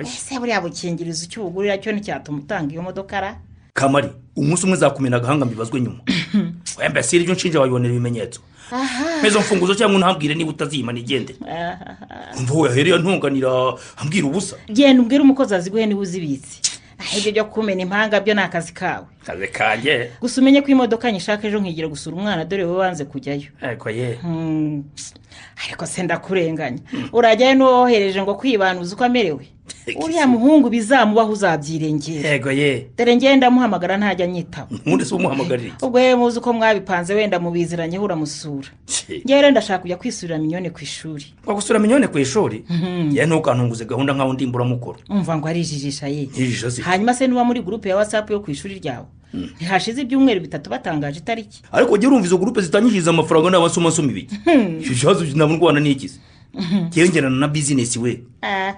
Ese buriya bukingirizo icyo ubugurira cyo nticyatuma utanga iyo modoka ra? Kamari, umunsi umwe zakumena agahanga mbibazwe nyuma. Wembe si iryo nshinja wabibonera ibimenyetso. Mezo mfunguzo cyangwa untambwire niba utazima nigende. Umva wowe yahereye ntunganira ambwira ubusa. Genda umbwire umukozi aziguhe niba uzibitse. Ibyo byo kumena impanga byo ni akazi kawe. Kazi kanjye. Gusa umenye ko imodoka nyishaka ejo nkigira gusura umwana dore wowe wanze kujyayo. Ariko ye. Ariko se ndakurenganya. Urajyayo n'uwohereje ngo kwibanuza uko amerewe. Uriya muhungu bizamubaho uzabyirengera. Yego ye. Dore ngenda muhamagara ntajya anyitaba. Nkundi se umuhamagarira iki? Ubwo ye muzi uko mwabipanze wenda mubiziranye uramusura. Ngewe rero ndashaka kujya kwisurira Minyone ku ishuri. Kwa gusura Minyone ku ishuri? Ye ntukantunguze gahunda nkaho ndi imburamukoro. Umva ngo arijijisha ye. Ijijisha se. Hanyuma se nuba muri groupe ya WhatsApp yo ku ishuri ryawe. Ntihashize ibyumweru bitatu batangaje itariki. Ariko jye urumva izo groupe zitanyishiriza amafaranga n'abasoma soma ibiki. Ishazo nabwo n'ikize. Ngerana na business we.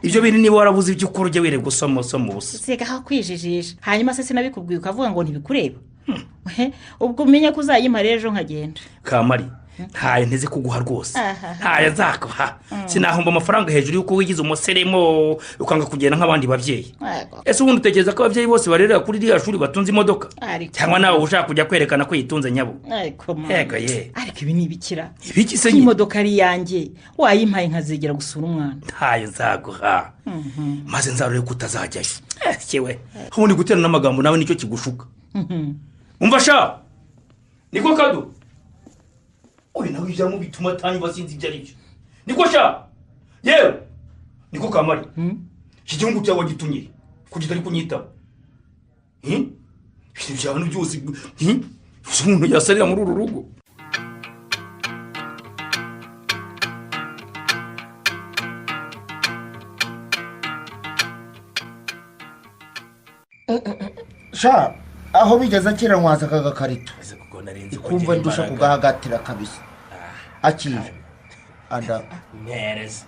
Ibyo bintu niba warabuze ibyo ukora ujya wireba gusoma soma ubusa. Seka aho kwijijisha. Hanyuma se sinabikubwiye ukavuga ngo ntibikureba. Ubwo umenye ko uzayimpa ejo nkagenda. Kamari, Ntayo nteze kuguha rwose. Ntayo nzaguha. Sinahomba amafaranga hejuru y'uko wigize umuseremo ukanga kugenda nk'abandi babyeyi. Ese ubundi utekereza ko ababyeyi bose barerera kuri iriya shuri batunze imodoka? Cyangwa nawe ushaka kujya kwerekana ko yitunze nyabo? Ariko Yego ye. Ariko ibi ni ibikira. Ibiki se nyine? Imodoka ari yanjye. Wayimpaye nkazegera gusura umwana. Ntayo nzaguha. Maze nzarore ko utazajyayo. Yewe. Ubundi guterana n'amagambo nawe nicyo kigushuka. Umva sha. Niko kado. Oya nawe ibyo bituma atanyumva sinzi ibyo ari byo. Niko sha. Yewe. Niko Kamari. Iki gihugu cyawe gitumye kugira ari kunyitaba. Ibyo byanu byose umuntu yasarira muri uru rugo. Sha aho bigeze kera nkwaza aka gakarito ikumva ndusha kugahagatira kabisa. Akira anda ntereza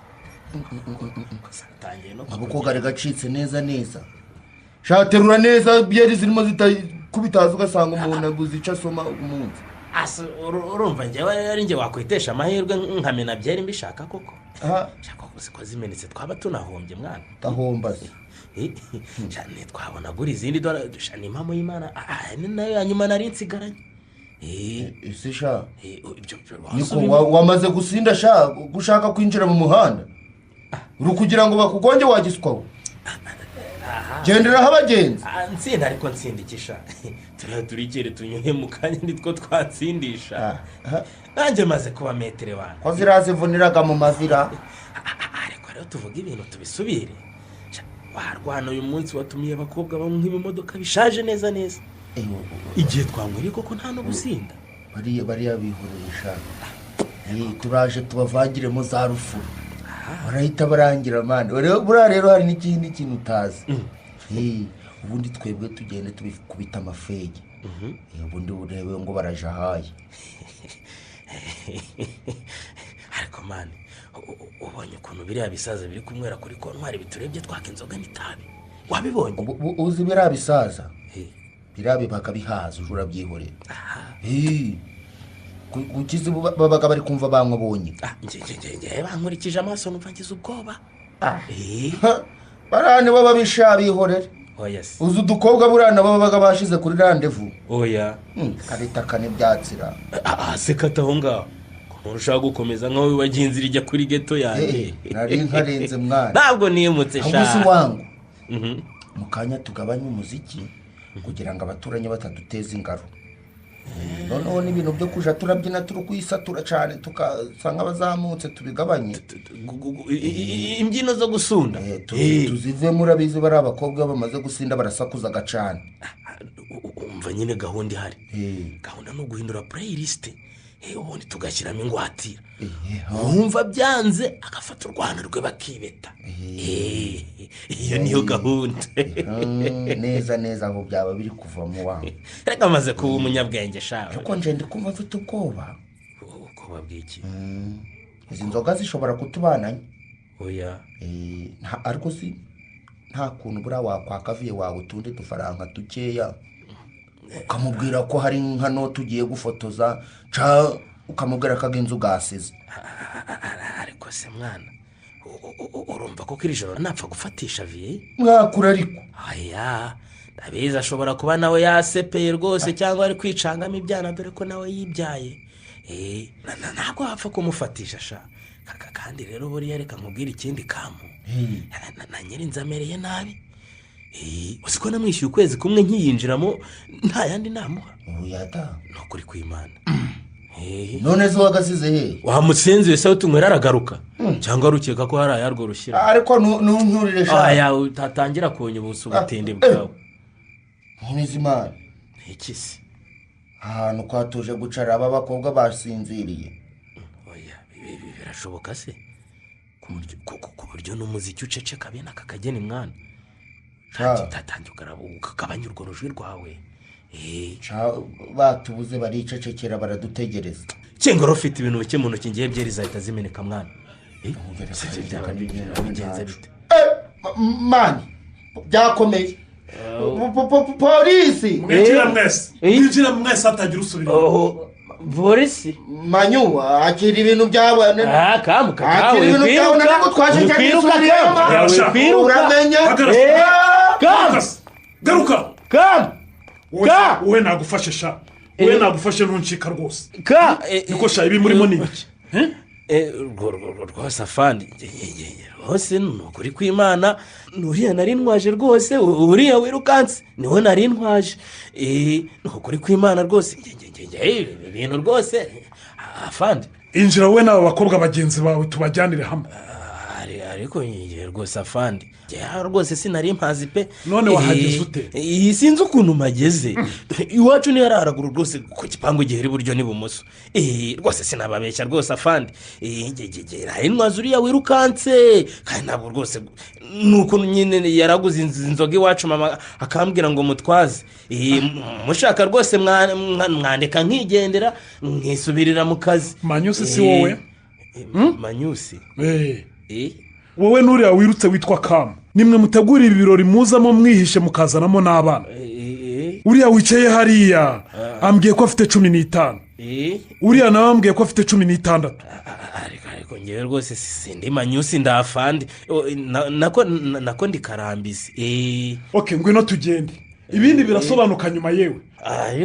amaboko gari gacitse neza neza. Sha terura neza byeri zirimo zitakubitaza ugasanga umuntu aguze icyo asoma umunsi. Urumva njyewe ari njye wakwitesha amahirwe nkamena byeri mbishaka koko. Shaka ko zimenetse twaba tunahombye mwana. Tahomba se. Cyane twabona guri izindi dora dushana impamo y'Imana ni nayo yanyuma nari nsigaranye. Ese sha niko wamaze gusinda sha gushaka kwinjira mu muhanda uri kugira ngo bakugonge wagiswaho. Gendera abagenzi. Nsinda ariko nsindikisha turikere tunyuhe mu kanya nitwo twatsindisha. Nanjye maze kuba metere wana ko zirazivuniraga mu mazira. Ariko rero tuvuga ibintu tubisubire. Warwana uyu munsi watumiye abakobwa bamwe nk'ibimodoka bishaje neza neza. Igihe twanyweye koko nta no gusinda. Bariya bihoreresha. Turaje tubavangiremo za rufu. Barahita barangira mani. Buriya rero hari n'ikindi kintu utazi. Ubundi twebwe tugende tubikubita amafege. Ubundi urebe ngo baraje ahaye. Ariko mani ubonye ukuntu biriya bisaza biri kumwera kuri kontwari biturebye twaka inzoga n'itabi. Wabibonye? Uzi biriya bisaza? Biriya bibaga bihaza uje urabyihorera. Kukizi babaga bari kumva banywa bonye. Nge bankurikije amaso numva ngize ubwoba. Barane baba bisha bihorera. Oya se. Uzi udukobwa burana babaga bashize kuri rendez-vous. Oya. Karita kane byatsira. Se kata aho ngaho. Ushaka gukomeza nkaho wagenzi rijya kuri ghetto yanjye. Nari nkarenze mwana. Ntabwo niyimutse sha. Ahubwo wangu. Mu kanya tugabanye umuziki kugira ngo abaturanyi bataduteza ingaro. Noneho n'ibintu byo kuja turabyina turi kwisatura cyane tukasanga abazamutse tubigabanye. Imbyino zo gusunda. Tuzive murabizi bari abakobwa bamaze gusinda barasakuza gacana. Umva nyine gahunda ihari. Gahunda no guhindura playlist. Ubundi tugashyiramo ingwatira. Wumva byanze agafata urwana rwe bakibeta. Iyo niyo gahunda. Neza neza aho byaba biri kuva mu wangu. Reka maze kuba umunyabwenge sha. Ariko nje ndi kumva mfite ubwoba. Ubwoba bw'iki? Izi nzoga zishobora kutubananya. Oya. Ariko si nta kuntu buriya wakwaka viye wawe utundi dufaranga dukeya. Ukamubwira ko hari nkano tugiye gufotoza ca ukamubwira ko agenzu gasize. Ariko se mwana urumva ko kiri joro napfa gufatisha viye mwakura ariko. Aya ndabizi ashobora kuba nawe yasepeye rwose cyangwa ari kwicangamo ibyana dore ko nawe yibyaye. Ntabwo wapfa kumufatisha sha. Kandi rero buriya reka nkubwire ikindi kamu. Na nyirinzu amereye nabi. Uzi ko namwishyuye ukwezi kumwe nkiyinjiramo nta yandi namuha. Uyata nukuri kw'Imana. None se wagasize he? Wamutsinze se utunywera aragaruka cyangwa rukeka ko hari ayarwo rushyira. Ariko ntunturire sha. Aya utatangira kunyubusa ubutinde bwawe. Nkunizimana. Iki se? Ahantu kwatuje gucara aba bakobwa basinziriye. Oya birashoboka se? Ku buryo n'umuziki uceceka bene aka kageni mwana. Tatangira ukagabanya urwo rujwi rwawe. Batubuze baricecekera baradutegereza. Cyengoro ufite ibintu bike mu ntoki ngiye byeri zahita zimeneka mwana. Bigenze bite? Mani byakomeye. Polisi mwinjira mwese. Mwinjira mwese hatagira usubira. Polisi Manyu akira ibintu byawe. Kamu akira ibintu byawe ntabwo twaje cyane kwiruka. Uramenya. Kamu garuka. Kamu wowe nagufashe sha. Wowe nagufashe ntuncika rwose. Ka niko sha ibi murimo ni ibiki? Rwose afandi rwose ni ukuri kw'Imana, uriya nari ntwaje rwose, uriya wirukanse niwe nari ntwaje. Ni ukuri kw'Imana rwose, ibi bintu rwose afandi. Injira wowe n'aba bakobwa bagenzi bawe tubajyanire hamwe. Ariko rwose afandi rwose sinari mpazi pe. None wahageze ute? Sinzi ukuntu mpageze. Iwacu niyo ari haraguru rwose ku gipangu gihera iburyo n'ibumoso. Rwose sinababeshya rwose afandi. Intwazi uriya wirukanse kandi ntabwo rwose nuko nyine yaraguze inzoga iwacu mama akambwira ngo mutwaze. Mushaka rwose mwandika nkigendera nkisubirira mu kazi. Manyusi si wowe? Manyusi wowe n'uriya wirutse witwa Kamu nimwe mutegura ibi birori muzamo mwihishe mukazanamo n'abana. Uriya wicaye hariya ambwiye ko afite 15, uriya nawe ambwiye ko afite 16. Ariko ngewe rwose sindi Manyusi ndafandi nako ndi Karambizi. Okay, ngwino tugende ibindi birasobanuka nyuma. Yewe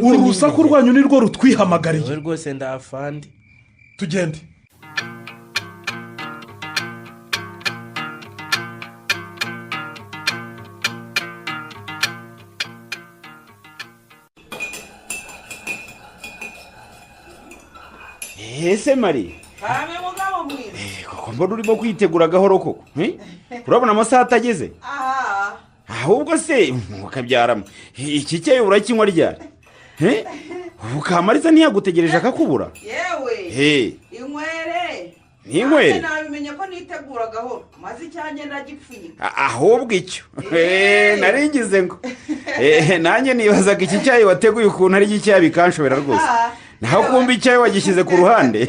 uru rusaku rwanyu nirwo rutwihamagariye rwose ndafandi. Tugende. Ese Mari koko mbona urimo kwitegura gahoro koko? Urabona amasaha atageze? Ahubwo se ukabyaramo iki cyayi urakinywa ryari? Ubu Kamariza ntiyagutegereje akakubura? Yewe inywere ninywere nabimenye ko nitegura gahoro maze icyanjye ndagipfunyika. Ahubwo icyo naringize ngo nanjye nibazaga iki cyayi wateguye ukuntu ari icyayi bikanshobera rwose. Naho kumva icyayi wagishyize ku ruhande.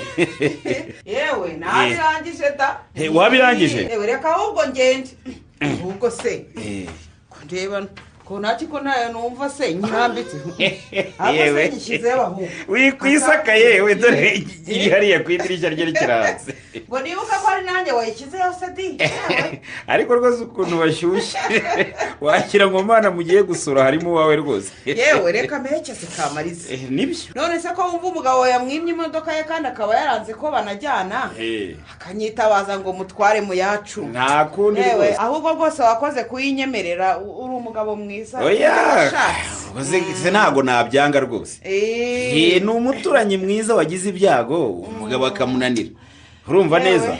Yewe nabirangije da. Wabirangije? Yewe reka ahubwo ngende. Ahubwo se ko ndeba ko ntacyo ko nayo numva se nyirambitse. Yewe nyishyizeho ahubwo. Wikwisaka yewe dore iri hariya ku idirishya rye rikiranze. Ngo nibuka ko ari nanjye wayishyizeho se di. Ariko rwose ukuntu bashyushye washyira ngo mwana mugiye gusura harimo uwawe rwose. Yewe reka mperekeze Kamariza. Nibyo. None se ko wumva umugabo yamwimye imodoka ye kandi akaba yaranze ko banajyana akanyitabaza ngo mutware mu yacu. Nta kundi rwose. Ahubwo rwose wakoze kuyinyemerera, uri umugabo mwiza. Oya se ntabwo nabyanga rwose. Ni umuturanyi mwiza wagize ibyago umugabo akamunanira. Urumva neza?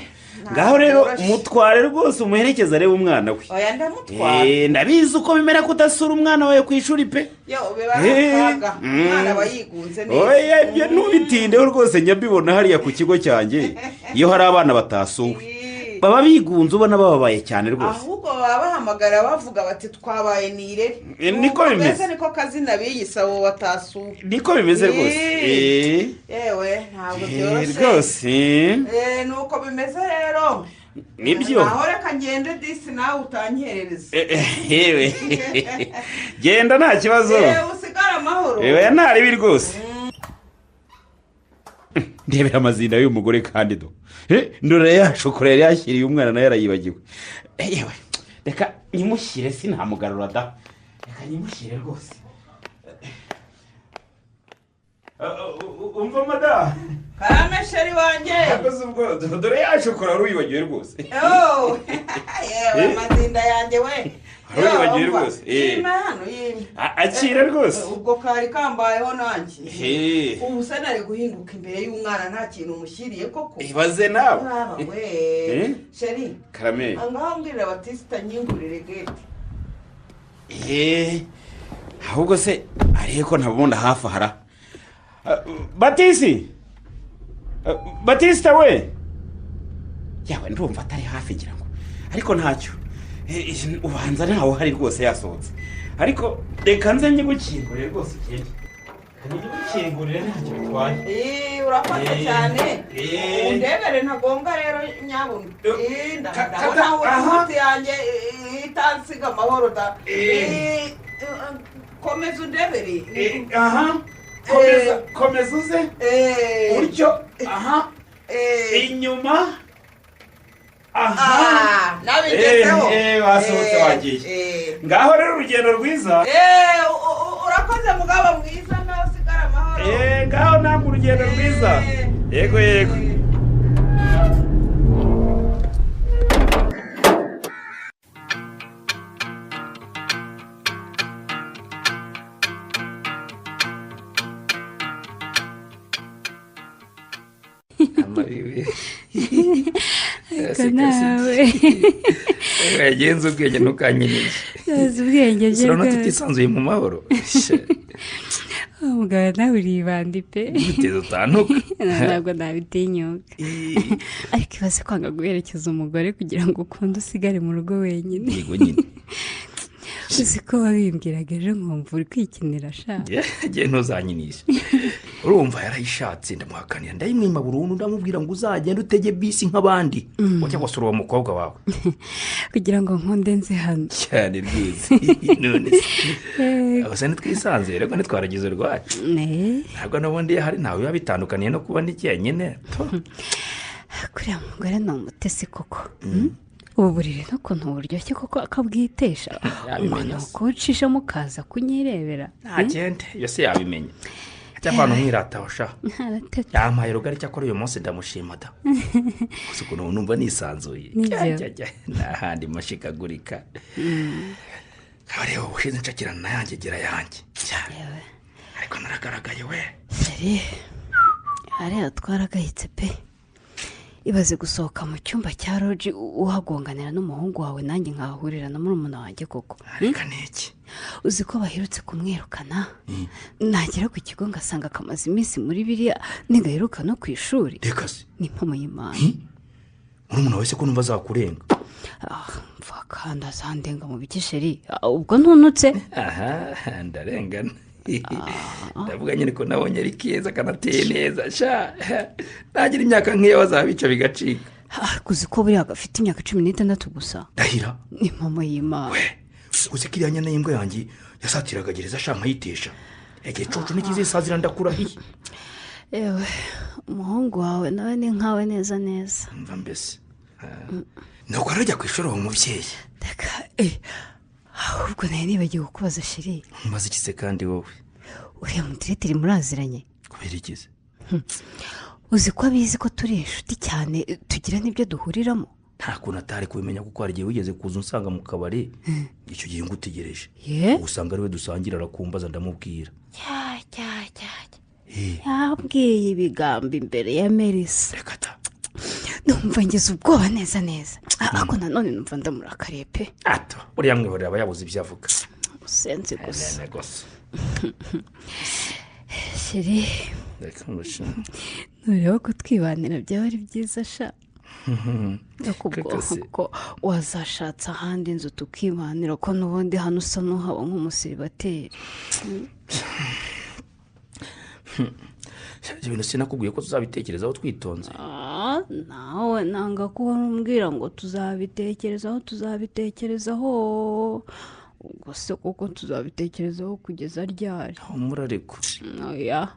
Ngaho rero mutware rwose umuherekeza arebe umwana we. Oya ndamutwara. Ndabizi uko bimera kudasura umwana wawe ku ishuri pe. Yo biba akaga. Umwana aba yigunze neza. Oya ibyo ntubitindeho rwose njya mbibona hariya ku kigo cyanjye iyo hari abana batasuwe. Baba bigunze ubona bababaye cyane rwose. Ahubwo baba bahamagara bavuga bati twabaye nirere. Niko bimeze. Niko kazina biyisa wo watasuwe. Niko bimeze rwose. Yewe ntabwo byoroshye. Rwose. Nuko bimeze rero. Nibyo. Aho reka ngende disi nawe utankerereza. Yewe. Genda nta kibazo. Usigara amahoro. Yewe ntari rwose. Ndebera amazinda y'uyu mugore kandi do. Ndore ya shokora yari yashyiriye umwana nawe yarayibagiwe. Yewe reka nyimushyire sinamugarura da. Reka nyimushyire rwose. Umva mada. Karame sheri wanjye. Yakoze ubwo dore ya shokora ruyibagiwe rwose. Yewe amazinda yanjye we. Ruyibagiwe rwose. Akira rwose. Ubwo kari kambayeho nanjye. Ubu se nari guhinguka imbere y'umwana nta kintu umushyiriye koko. Ibaze nawe. We. Sheri. Karame. Ngaho mbwirira Batista nyingurire gate. Ahubwo se arihe ko ntabona hafi ahara. Batisi. Batista we. Yawe ndumva atari hafi ngira ngo. Ariko ntacyo. Ubanza ntawe hari rwose yasohotse. Ariko reka nze njye gukingurira rwose ugende. Njye gukingurira ntacyo bitwaye. Urakoze cyane. Undebere ntagombwa rero nyabuna. Ndabona uri yanjye itansiga amahoro da. Komeza undebere. Aha. Komeza, komeza uze. Utyo, aha. Inyuma. Aha. Nabigezeho. Wasohotse wagiye. Ngaho rero urugendo rwiza. Urakoze mugabo mwiza, nawe usigara amahoro. Ngaho namwe urugendo rwiza. Yego yego. Nawe yagenze ubwenge ntukanyinishe. Uzi ubwenge bye urabona rwose. Tutisanzuye mu mahoro. Mugabo nawe uribandi pe. Biteze utantuka. Ntabwo nabitinyuka, ariko ibaze kwanga guherekeza umugore kugira ngo ukunde usigare mu rugo wenyine. Yego nyine. Uzi ko wabimbwiraga ejo nkumva uri kwikinira sha. Njye ntuzanyinishe, urumva yarayishatse ndamuhakanira, ndayimwima burundu, ndamubwira ngo uzagende utege bisi nk'abandi ujya gusura uwo mukobwa wawe. Kugira ngo nkunde nze hano. Cyane rwose. None se gusa ntitwisanzuye rero, ntitwaragize urwacu. Ntabwo n'ubundi iyo ahari ntawe biba bitandukaniye no kuba ndi jyenyine. Kuriya mugore ni umutesi koko. Ubu buriri n'ukuntu buryoshye koko akabwitesha. Yabimenya se. Kuwucishamo ukaza kunyirebera. Ntagende, iyo se yabimenya ajya avana umwirataho sha. Arateta. Yampaye rugari, cyakora uyu munsi ndamushima da, gusa ukuntu numva nisanzuye. Nibyo. Jya, jya, jya, n'ahandi mashikagurika reba ubushize nshakirana na yanjye gira yanjye. Ariko naragaragaye we. Chéri, hariya twaragayitse pe. Ibaze gusohoka mu cyumba cya roji uhagonganira n'umuhungu wawe, nanjye nkahahurira na murumuna wanjye koko. Reka niki. Uzi ko baherutse kumwirukana, nagera ku kigo ngasanga akamaze iminsi muri biriya, ntigaheruka no ku ishuri. Reka se. Ni impamo y'Imana. Murumuna wawe se ko numva azakurenga? Mva kandi azandenga mu biki chéri? Ubwo ntunutse. Aha ndarengana. Ndavuga nyine ko nabonye ari keza kanateye neza sha, nagira imyaka nk'iyo bazabica bigacika. Uzi ko buriya gafite imyaka 16 gusa. Ndahira. Ni impamo y'Imana. Uzi ko iriya nyana y'imbwa yanjye yasatiraga gereza sha nkayitesha, igicucu ntikizisazira ndakurahiye. Yewe, umuhungu wawe nawe ni nkawe neza neza. Mva mbese nuko arajya ku ishuri uwo mubyeyi. Reka ahubwo nari nibagiwe kukubaza chéri. Mbaza iki se kandi wowe? Uriya mudiretiri muraziranye? Kubera iki se? Uzi ko abizi ko turi inshuti cyane, tugira n'ibyo duhuriramo. Nta kuntu atari kubimenya kuko hari igihe wigeze kuza unsanga mu kabari, icyo gihe ngutegereje. Usanga ariwe dusangira arakumbaza ndamubwira. Cya cya cya. Yabwiye ibigambo imbere ya Melissa. Reka ta. Numva ngize ubwoba neza neza, ariko nanone numva ndamurakariye pe. Ato uriya mwihorera aba yabuze ibyo avuga. Usenze gusa. Nene gusa. Chéri, Reka ngushe. nureba ko twibanira byaba ari byiza sha. Ndakubwira ko wazashatse ahandi inzu tukibanira, ko n'ubundi hano usa n'uhaba nk'umusiribateri. Ibintu sinakubwiye ko tuzabitekerezaho twitonze. Nawe nanga kubona umbwira ngo tuzabitekerezaho tuzabitekerezaho. Ubwo se koko tuzabitekerezaho kugeza ryari? Humura ariko. Oya,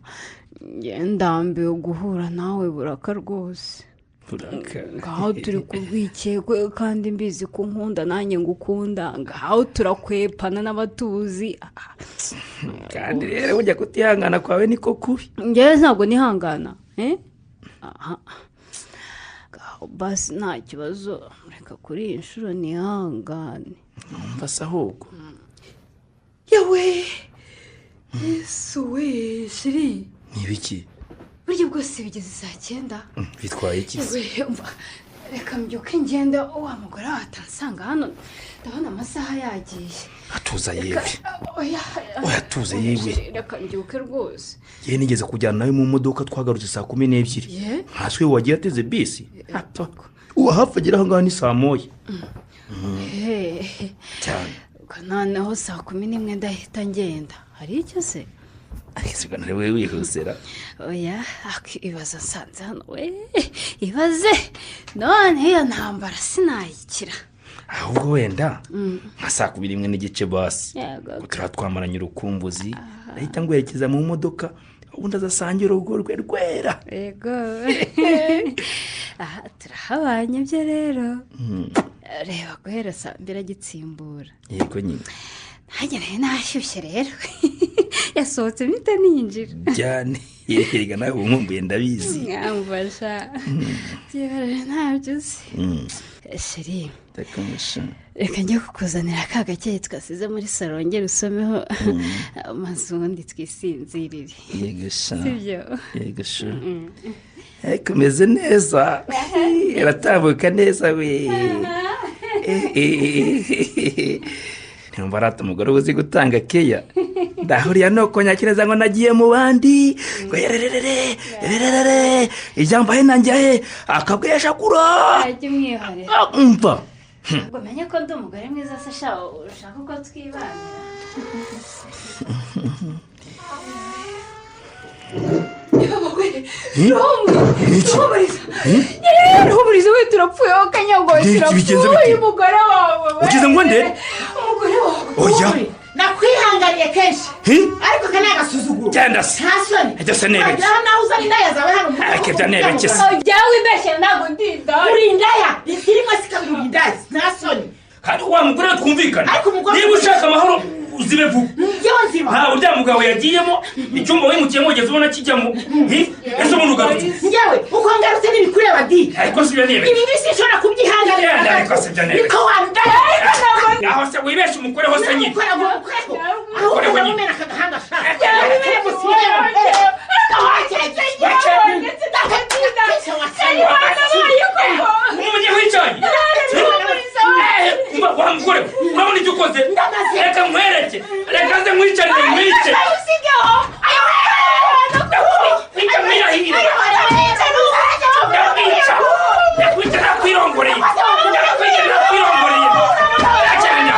njye ndambiwe guhura nawe buraka rwose. Buraka. Ngaho turi kurwikekwe kandi mbizi ko nkunda nanjye ngukunda, ngaho turakwepana n'abatuzi. Kandi rero ujya kutihangana kwawe niko kubi. Njyewe ntabwo nihangana. Aha. Ngaho basi nta kibazo, reka kuri iyi nshuro nihangane. Numva se ahubwo. Yewe, Yesu we, chéri. Ni ibiki? Burya bwose bigeze saa 9. Bitwaye iki se? Yewe, umva, reka mbyuke ngenda wa mugore wawe atansanga hano, ndabona amasaha yagiye. Atuza yewe. Oya, Oya, tuza yewe. Reka mbyuke rwose. Yewe nigeze kujyana nawe mu modoka twagarutse saa 12. Ye? Ntaswe wagiye ateze bisi. Ato. Uwo hafi agera aho ngaho ni saa 1. Cyane. Noneho saa 11 ndahita ngenda. Hari icyo se? Ariko nawe wihusera. Oya, ibaza nsanze hano we. Ibaze none iyo ntambara sinayikira. Ahubwo wenda nka saa 11:15 basi. Ko turatwamaranye urukumbuzi, ndahita ngwerekeza mu modoka Ubundi azasangira urugo rwe rwera. Yego. Aha turahabanye byo rero. Reba guhera saa mbiri agitsimbura. Yego nyine. Nanjye nari nashyushye rero. Yasohotse mpita ninjira. Cyane. Yega nawe nkumbuye ndabizi. Mwamfasha. Byihorere ntabyo uzi. Sheri. Ndakumusha. Reka njye kukuzanira ka gakeye twasize muri salo ngera usomeho maze ubundi twisinzirire. Yego sha. Sibyo? Yego sha. Ariko umeze neza. Aratambuka neza we. Ntumva arata umugore uzi gutanga keya. Ndahuriya nuko nyakireza ngo nagiye mu bandi ngo yererere yererere ijambo he nanjye he akabwesha kura. Ajye umwihorera. Umva. Ubwo menye ko ndi umugore mwiza se sha ushaka uko twibanira. Ruhumuriza we turapfuye wowe kanyagoye turapfuye umugore wawe. Ukize ngo nde? Umugore wawe. Oya. Nakwihanganiye kenshi. Ariko kana agasuzuguro. Genda se. Nta soni. Ejya se nebeke. Wagera naho uzana indaya zawe hano. Ariko ibyo nebeke se. Jyawe wibeshye ntabwo ndi indaya. Uri indaya. Irimo sikabiri uri indaya. Nta soni. Kandi wa mugore we twumvikana. Niba ushaka amahoro uzibe vuba. Nta urya mugabo yagiyemo icyumba wimukiyemo ugeze ubona kijyamo. Ese ubundi ugarutse. Njyewe uko ngarutse ntibikureba di. Ariko si ibyo nebeke. Ibi ngibi sinshobora kubyihanganira. Ariko si ibyo nebeke. Niko wandaya. Aho se wibeshe umukore hose nyine. Aho uramumena aka gahanga sha. Umunyeho icyanyi. Wa mugore urabona icyo ukoze. Reka nkwereke. Reka nze nkwicarire nkwice. Ndakwica nakwirongoreye. Ndakwica nakwirongoreye. Ndakenya.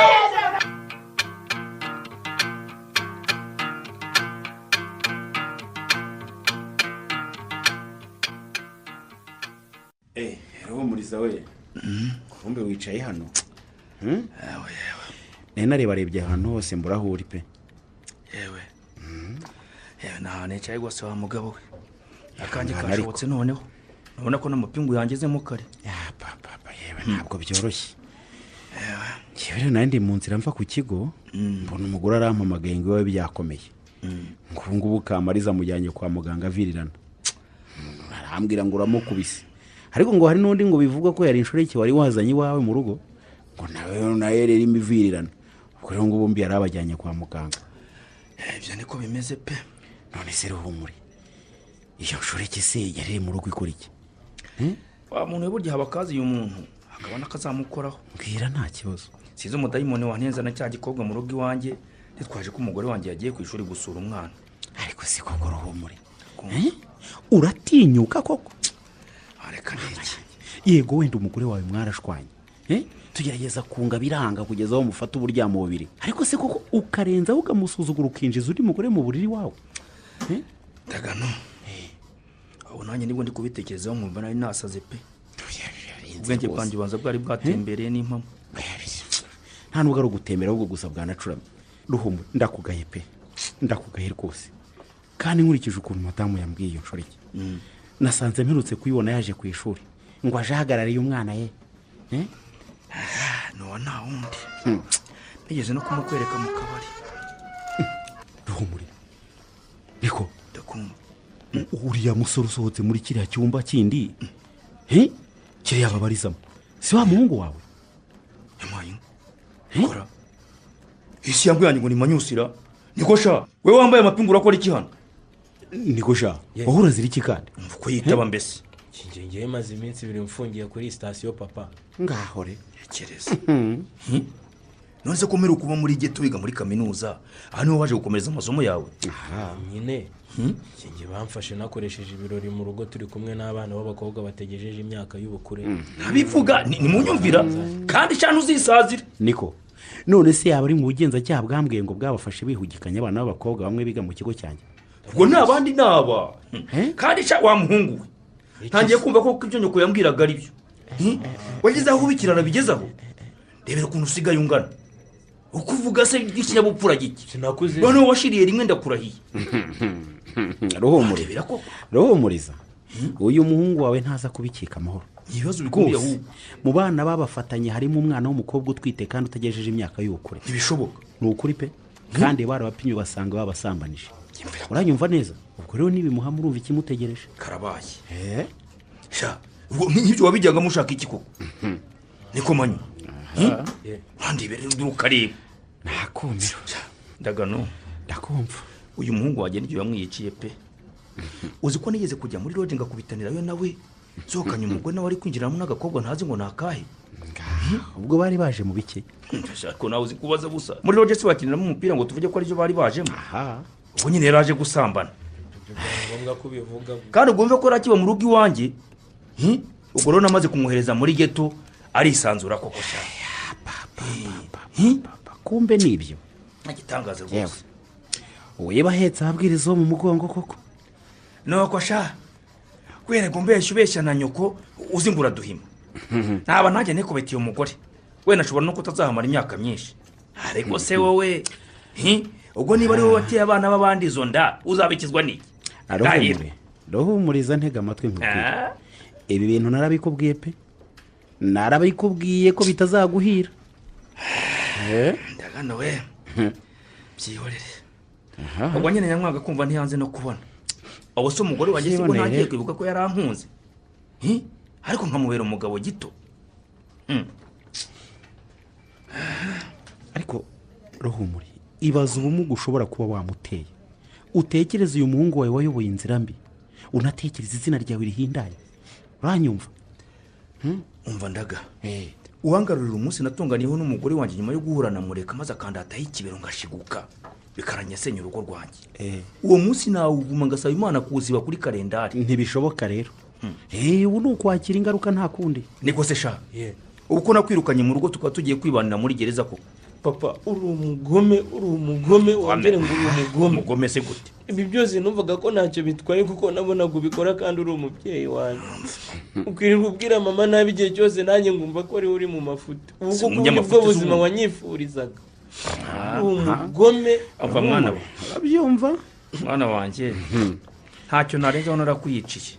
Ruhumuriza we. Kumbe wicaye hano. Nari narebarebye ahantu hose mbura aho uri pe. Yewe. Yewe nta nicaye rwose wa mugabo we. Akanjye kashobotse noneho. Urabona ko n'amapingu yangezemo kare. Papa yewe ntabwo byoroshye. Yewe rero nari ndi mu nzira mva ku kigo mbona umugore arampamagaye ngo iwawe byakomeye. Ngo ubu ngubu Kamariza amujyanye kwa muganga avirirana. Arambwira ngo uramukubise. Ariko ngo hari n'undi ngo bivugwa ko yari inshoreke wari wazanye iwawe mu rugo ngo nawe rero imivirirana. Ubwo rero ngo bombi yarabajyanye kwa muganga. Ibyo niko bimeze pe. None se Ruhumuri, iyo nshoreke se yari mu rugo ikora iki? Wa muntu we burya haba akazi uyu muntu akabona akazamukoraho. Mbwira nta kibazo. Size umudayimoni wantenza na cya gikobwa mu rugo iwanjye nitwaje ko umugore wanjye yagiye ku ishuri gusura umwana. Ariko si koko Ruhumuri. Uratinyuka koko? Areka niki. Yego wenda umugore wawe mwarashwanye. Tugerageza kunga biranga kugeza aho mufata uburyamo bubiri. Ariko se koko ukarenza ukamusuzugura ukinjiza undi mugore mu buriri wawe? Ndagano. Aho nanjye nibwo ndi kubitekerezaho nkumva nari nasaze pe. Ubwenge bwanjye banza bwari bwatembereye n'impamo. Nta nubwo ari ugutembera ahubwo gusa bwanacuramye. Ruhumuri ndakugaye pe. Ndakugaye rwose. Kandi nkurikije ukuntu madamu yambwiye iyo nshoreke. Nasanze mperutse kuyibona yaje ku ishuri ngo aje ahagarariye umwana ye. No nta wundi. Nigeze no kumukwereka mu kabari. Ruhumuri. Niko ndakumva. Uriya musore usohotse muri kiriya cyumba kindi. Kiriya babarizamo. Si wa muhungu wawe? Yamaye. Kora. Isi yambwiye ngo ni manyusira. Niko sha, wewe wambaye amapingu urakora iki hano? Niko sha, wowe urazira iki kandi? Mvuko yitaba mbese. Ngiye maze iminsi ibiri mfungiye kuri sitasiyo papa. Ngaho re. Kereza. None se komera kuba muri ghetto wiga muri kaminuza, aha niho waje gukomereza amasomo yawe? Nyine. Ngiye bamfashe nakoresheje ibirori mu rugo turi kumwe n'abana b'abakobwa bategejeje imyaka y'ubukure. Ntabivuga ni munyumvira kandi cyane uzisazira. Niko. None se yaba ari mu bugenzacyaha bwambwiye ngo bwabafashe bihugikanye abana b'abakobwa bamwe biga mu kigo cyanjye. Ubwo nta bandi naba. Kandi sha wa muhungu we. Ntangiye kumva ko ibyo nyoko yambwiraga ari byo. Wageze aho ubikirana bigezaho. Rebera ukuntu usigaye ungana. Uko uvuga se ikinyabupfura giki. Sinakuze. None washiriye rimwe ndakurahiye. Ruhumuriza, ruhumuriza, uyu muhungu wawe ntaza kubikika amahoro. Ibibazo bikomeye Rwose, ahubwo. Mu bana babafatanye harimo umwana w'umukobwa utwite kandi utagejeje imyaka y'ubukure. Ntibishoboka. Ni ukuri pe, kandi barabapimye basanga babasambanije. Uranyumva neza? Ubwo rero nibimuha murumva ikimutegereje. Karabaye. Sha, ubwo nk'ibyo wabijyagamo ushaka iki koko? Niko Manyu. Ntandibere ukareba. Nakumiro. Ndagano. Ndakumva. Uyu muhungu wanjye nibyo yamwiyiciye pe. Uzi ko nigeze kujya muri lodge ngakubitanirayo nawe, nsohokanye umugore nawe ari kwinjiramo n'agakobwa ntazi ngo ni akahe. Ubwo bari baje mu bike? Ndashaka nawe uzi kubaza busa. Muri lodge se bakiniramo umupira ngo tuvuge ko aribyo bari bajemo? Ubwo nyine yari aje gusambana. Ngombwa ko ubivuga. Kandi ubwo mve ko yari akiba mu rugo iwanjye. Ubwo rero namaze kumwohereza muri ghetto arisanzura koko sha. Kumbe nibyo. Agitangaza rwose. Uwe bahetse ababwiriza wo mu mugongo koko. Nuko sha, kwereka umbeshya ubeshya na nyoko uzi ngo uraduhima. Ntaba nanjye nikubetiye umugore. We nashobora no kutazahamara imyaka myinshi. Ariko se wowe, ubwo niba ari wowe wateye abana b'abandi izo nda, uzabikizwa n'iki? Aruhumure. Ruhumuriza, ntega amatwi nkubwire. Ibi bintu narabikubwiye pe. Narabikubwiye ko bitazaguhira. Ndagana we. Byihorere. Ubwo nyine nyamwanga kumva ntiyanze no kubona. Abo se umugore wanjye sibwo ntagiye kwibuka ko yarankunze. Ariko nkamubera umugabo gito. Ariko Ruhumuri, ibaza ubumuga ushobora kuba wamuteye. Utekereze uyu muhungu wawe wayoboye inzira mbi. Unatekereza izina ryawe rihindaye. Uranyumva? Umva Ndaga. Uwangarurira umunsi natunganiyeho n'umugore wanjye nyuma yo guhura na Mureka maze akandataho ikibero ngashiguka. Bikaranyasenya urugo rwanjye. Uwo munsi nawuguma ngasaba Imana kuwuziba kuri kalendari. Ntibishoboka rero. Ubu ni ukwakira ingaruka nta kundi. Niko se sha. Ubu ko nakwirukanye mu rugo tukaba tugiye kwibanira muri gereza koko. Papa, uri umugome, uri umugome, wongere ngo uri umugome. Umugome se gute? Ibi byose numvaga ko ntacyo bitwaye kuko nabonaga ubikora kandi uri umubyeyi wanjye. Ukwirirwa ubwira mama nabi igihe cyose nanjye ngumva ko ari uri mu mafuti. Ubu koko nibwo buzima wanyifurizaga. Umugome. Ava mwana we. Urabyumva? Mwana wanjye. Ntacyo narenzaho narakwiyiciye.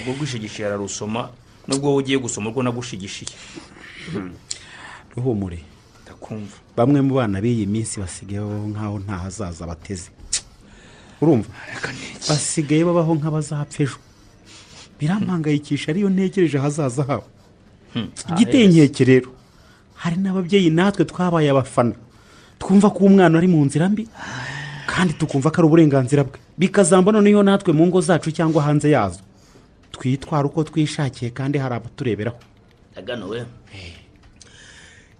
Ubwo gwishigishiye ararusoma, nubwo wowe ugiye gusoma urwo nagushigishiye. Ruhumure. Ndakumva. Bamwe mu bana b'iyi minsi basigaye babaho nkaho nta hazaza bateze. Urumva? Basigaye babaho nk'abazapfa ejo. Birampangayikisha ariyo ntekereje hazaza habo. Igitenkeke rero, hari n'ababyeyi natwe twabaye abafana. Twumva ko umwana ari mu nzira mbi kandi tukumva ko ari uburenganzira bwe. Bikazamba noneho natwe mu ngo zacu cyangwa hanze yazo twitwara uko twishakiye kandi hari abatureberaho. Ndagano we.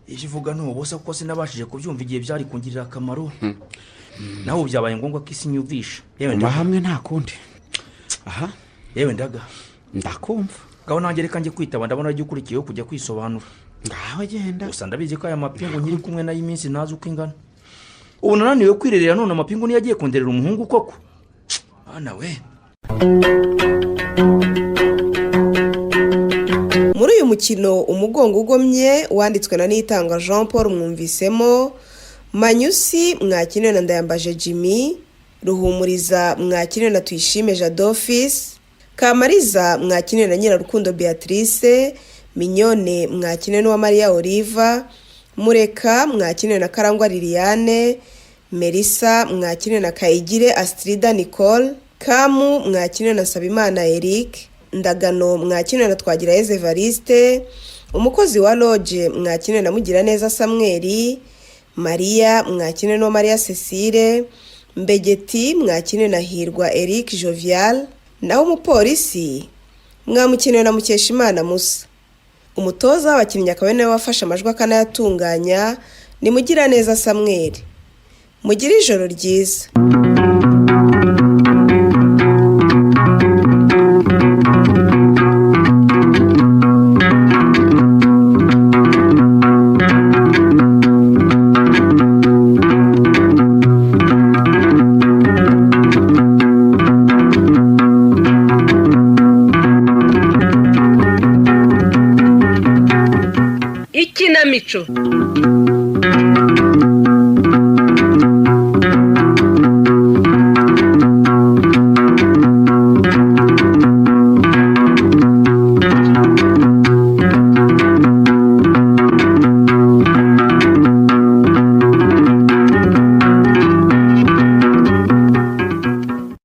Icyo uvuga ni ubusa kuko sinabashije kubyumva igihe byari kungirira akamaro. Naho byabaye ngombwa ko isi nyumvisha. Yewe Ndaga. Hamwe nta kundi. Aha. Yewe Ndaga. Ndakumva. Gaho nanjye reka njye kwitaba, ndabona ryo ukurikiyeho kujya kwisobanura. Ngaho genda. Gusa ndabizi ko aya mapingu nkiri kumwe nayo iminsi ntazi uko ingana. Ubu nananiwe kwirerera none amapingu niyo agiye konderera umuhungu koko. Ana we. Muri uyu mukino umugongo ugomye wanditswe na Nitanga Jean Paul mwumvisemo Manyusi mwakiniwe na Ndayambaje Jimmy, Ruhumuriza mwakiniwe na Tuyishime Jadofis, Kamariza mwakiniwe na Nyirarukundo Beatrice, Mignone mwakiniwe n'uwa Maria Oliva, Mureka mwakiniwe na Karangwa Liliane, Melissa mwakiniwe na Kayigire Astrida Nicole, Kamu mwakiniwe na Sabimana Eric, Ndagano mwakiniwe na Twagirayezu Evariste, umukozi wa lodge mwakiniwe na Mugiraneza Samuel, Maria mwakiniwe na Maria Cecile, Mbegeti mwakiniwe na Hirwa Eric Jovial, naho umupolisi mwamukiniwe na Mukeshimana Musa. Umutoza w'abakinnyi akaba nawe wafashe amajwi akanayatunganya ni Mugiraneza Samuel. Mugire ijoro ryiza. Ikinamico.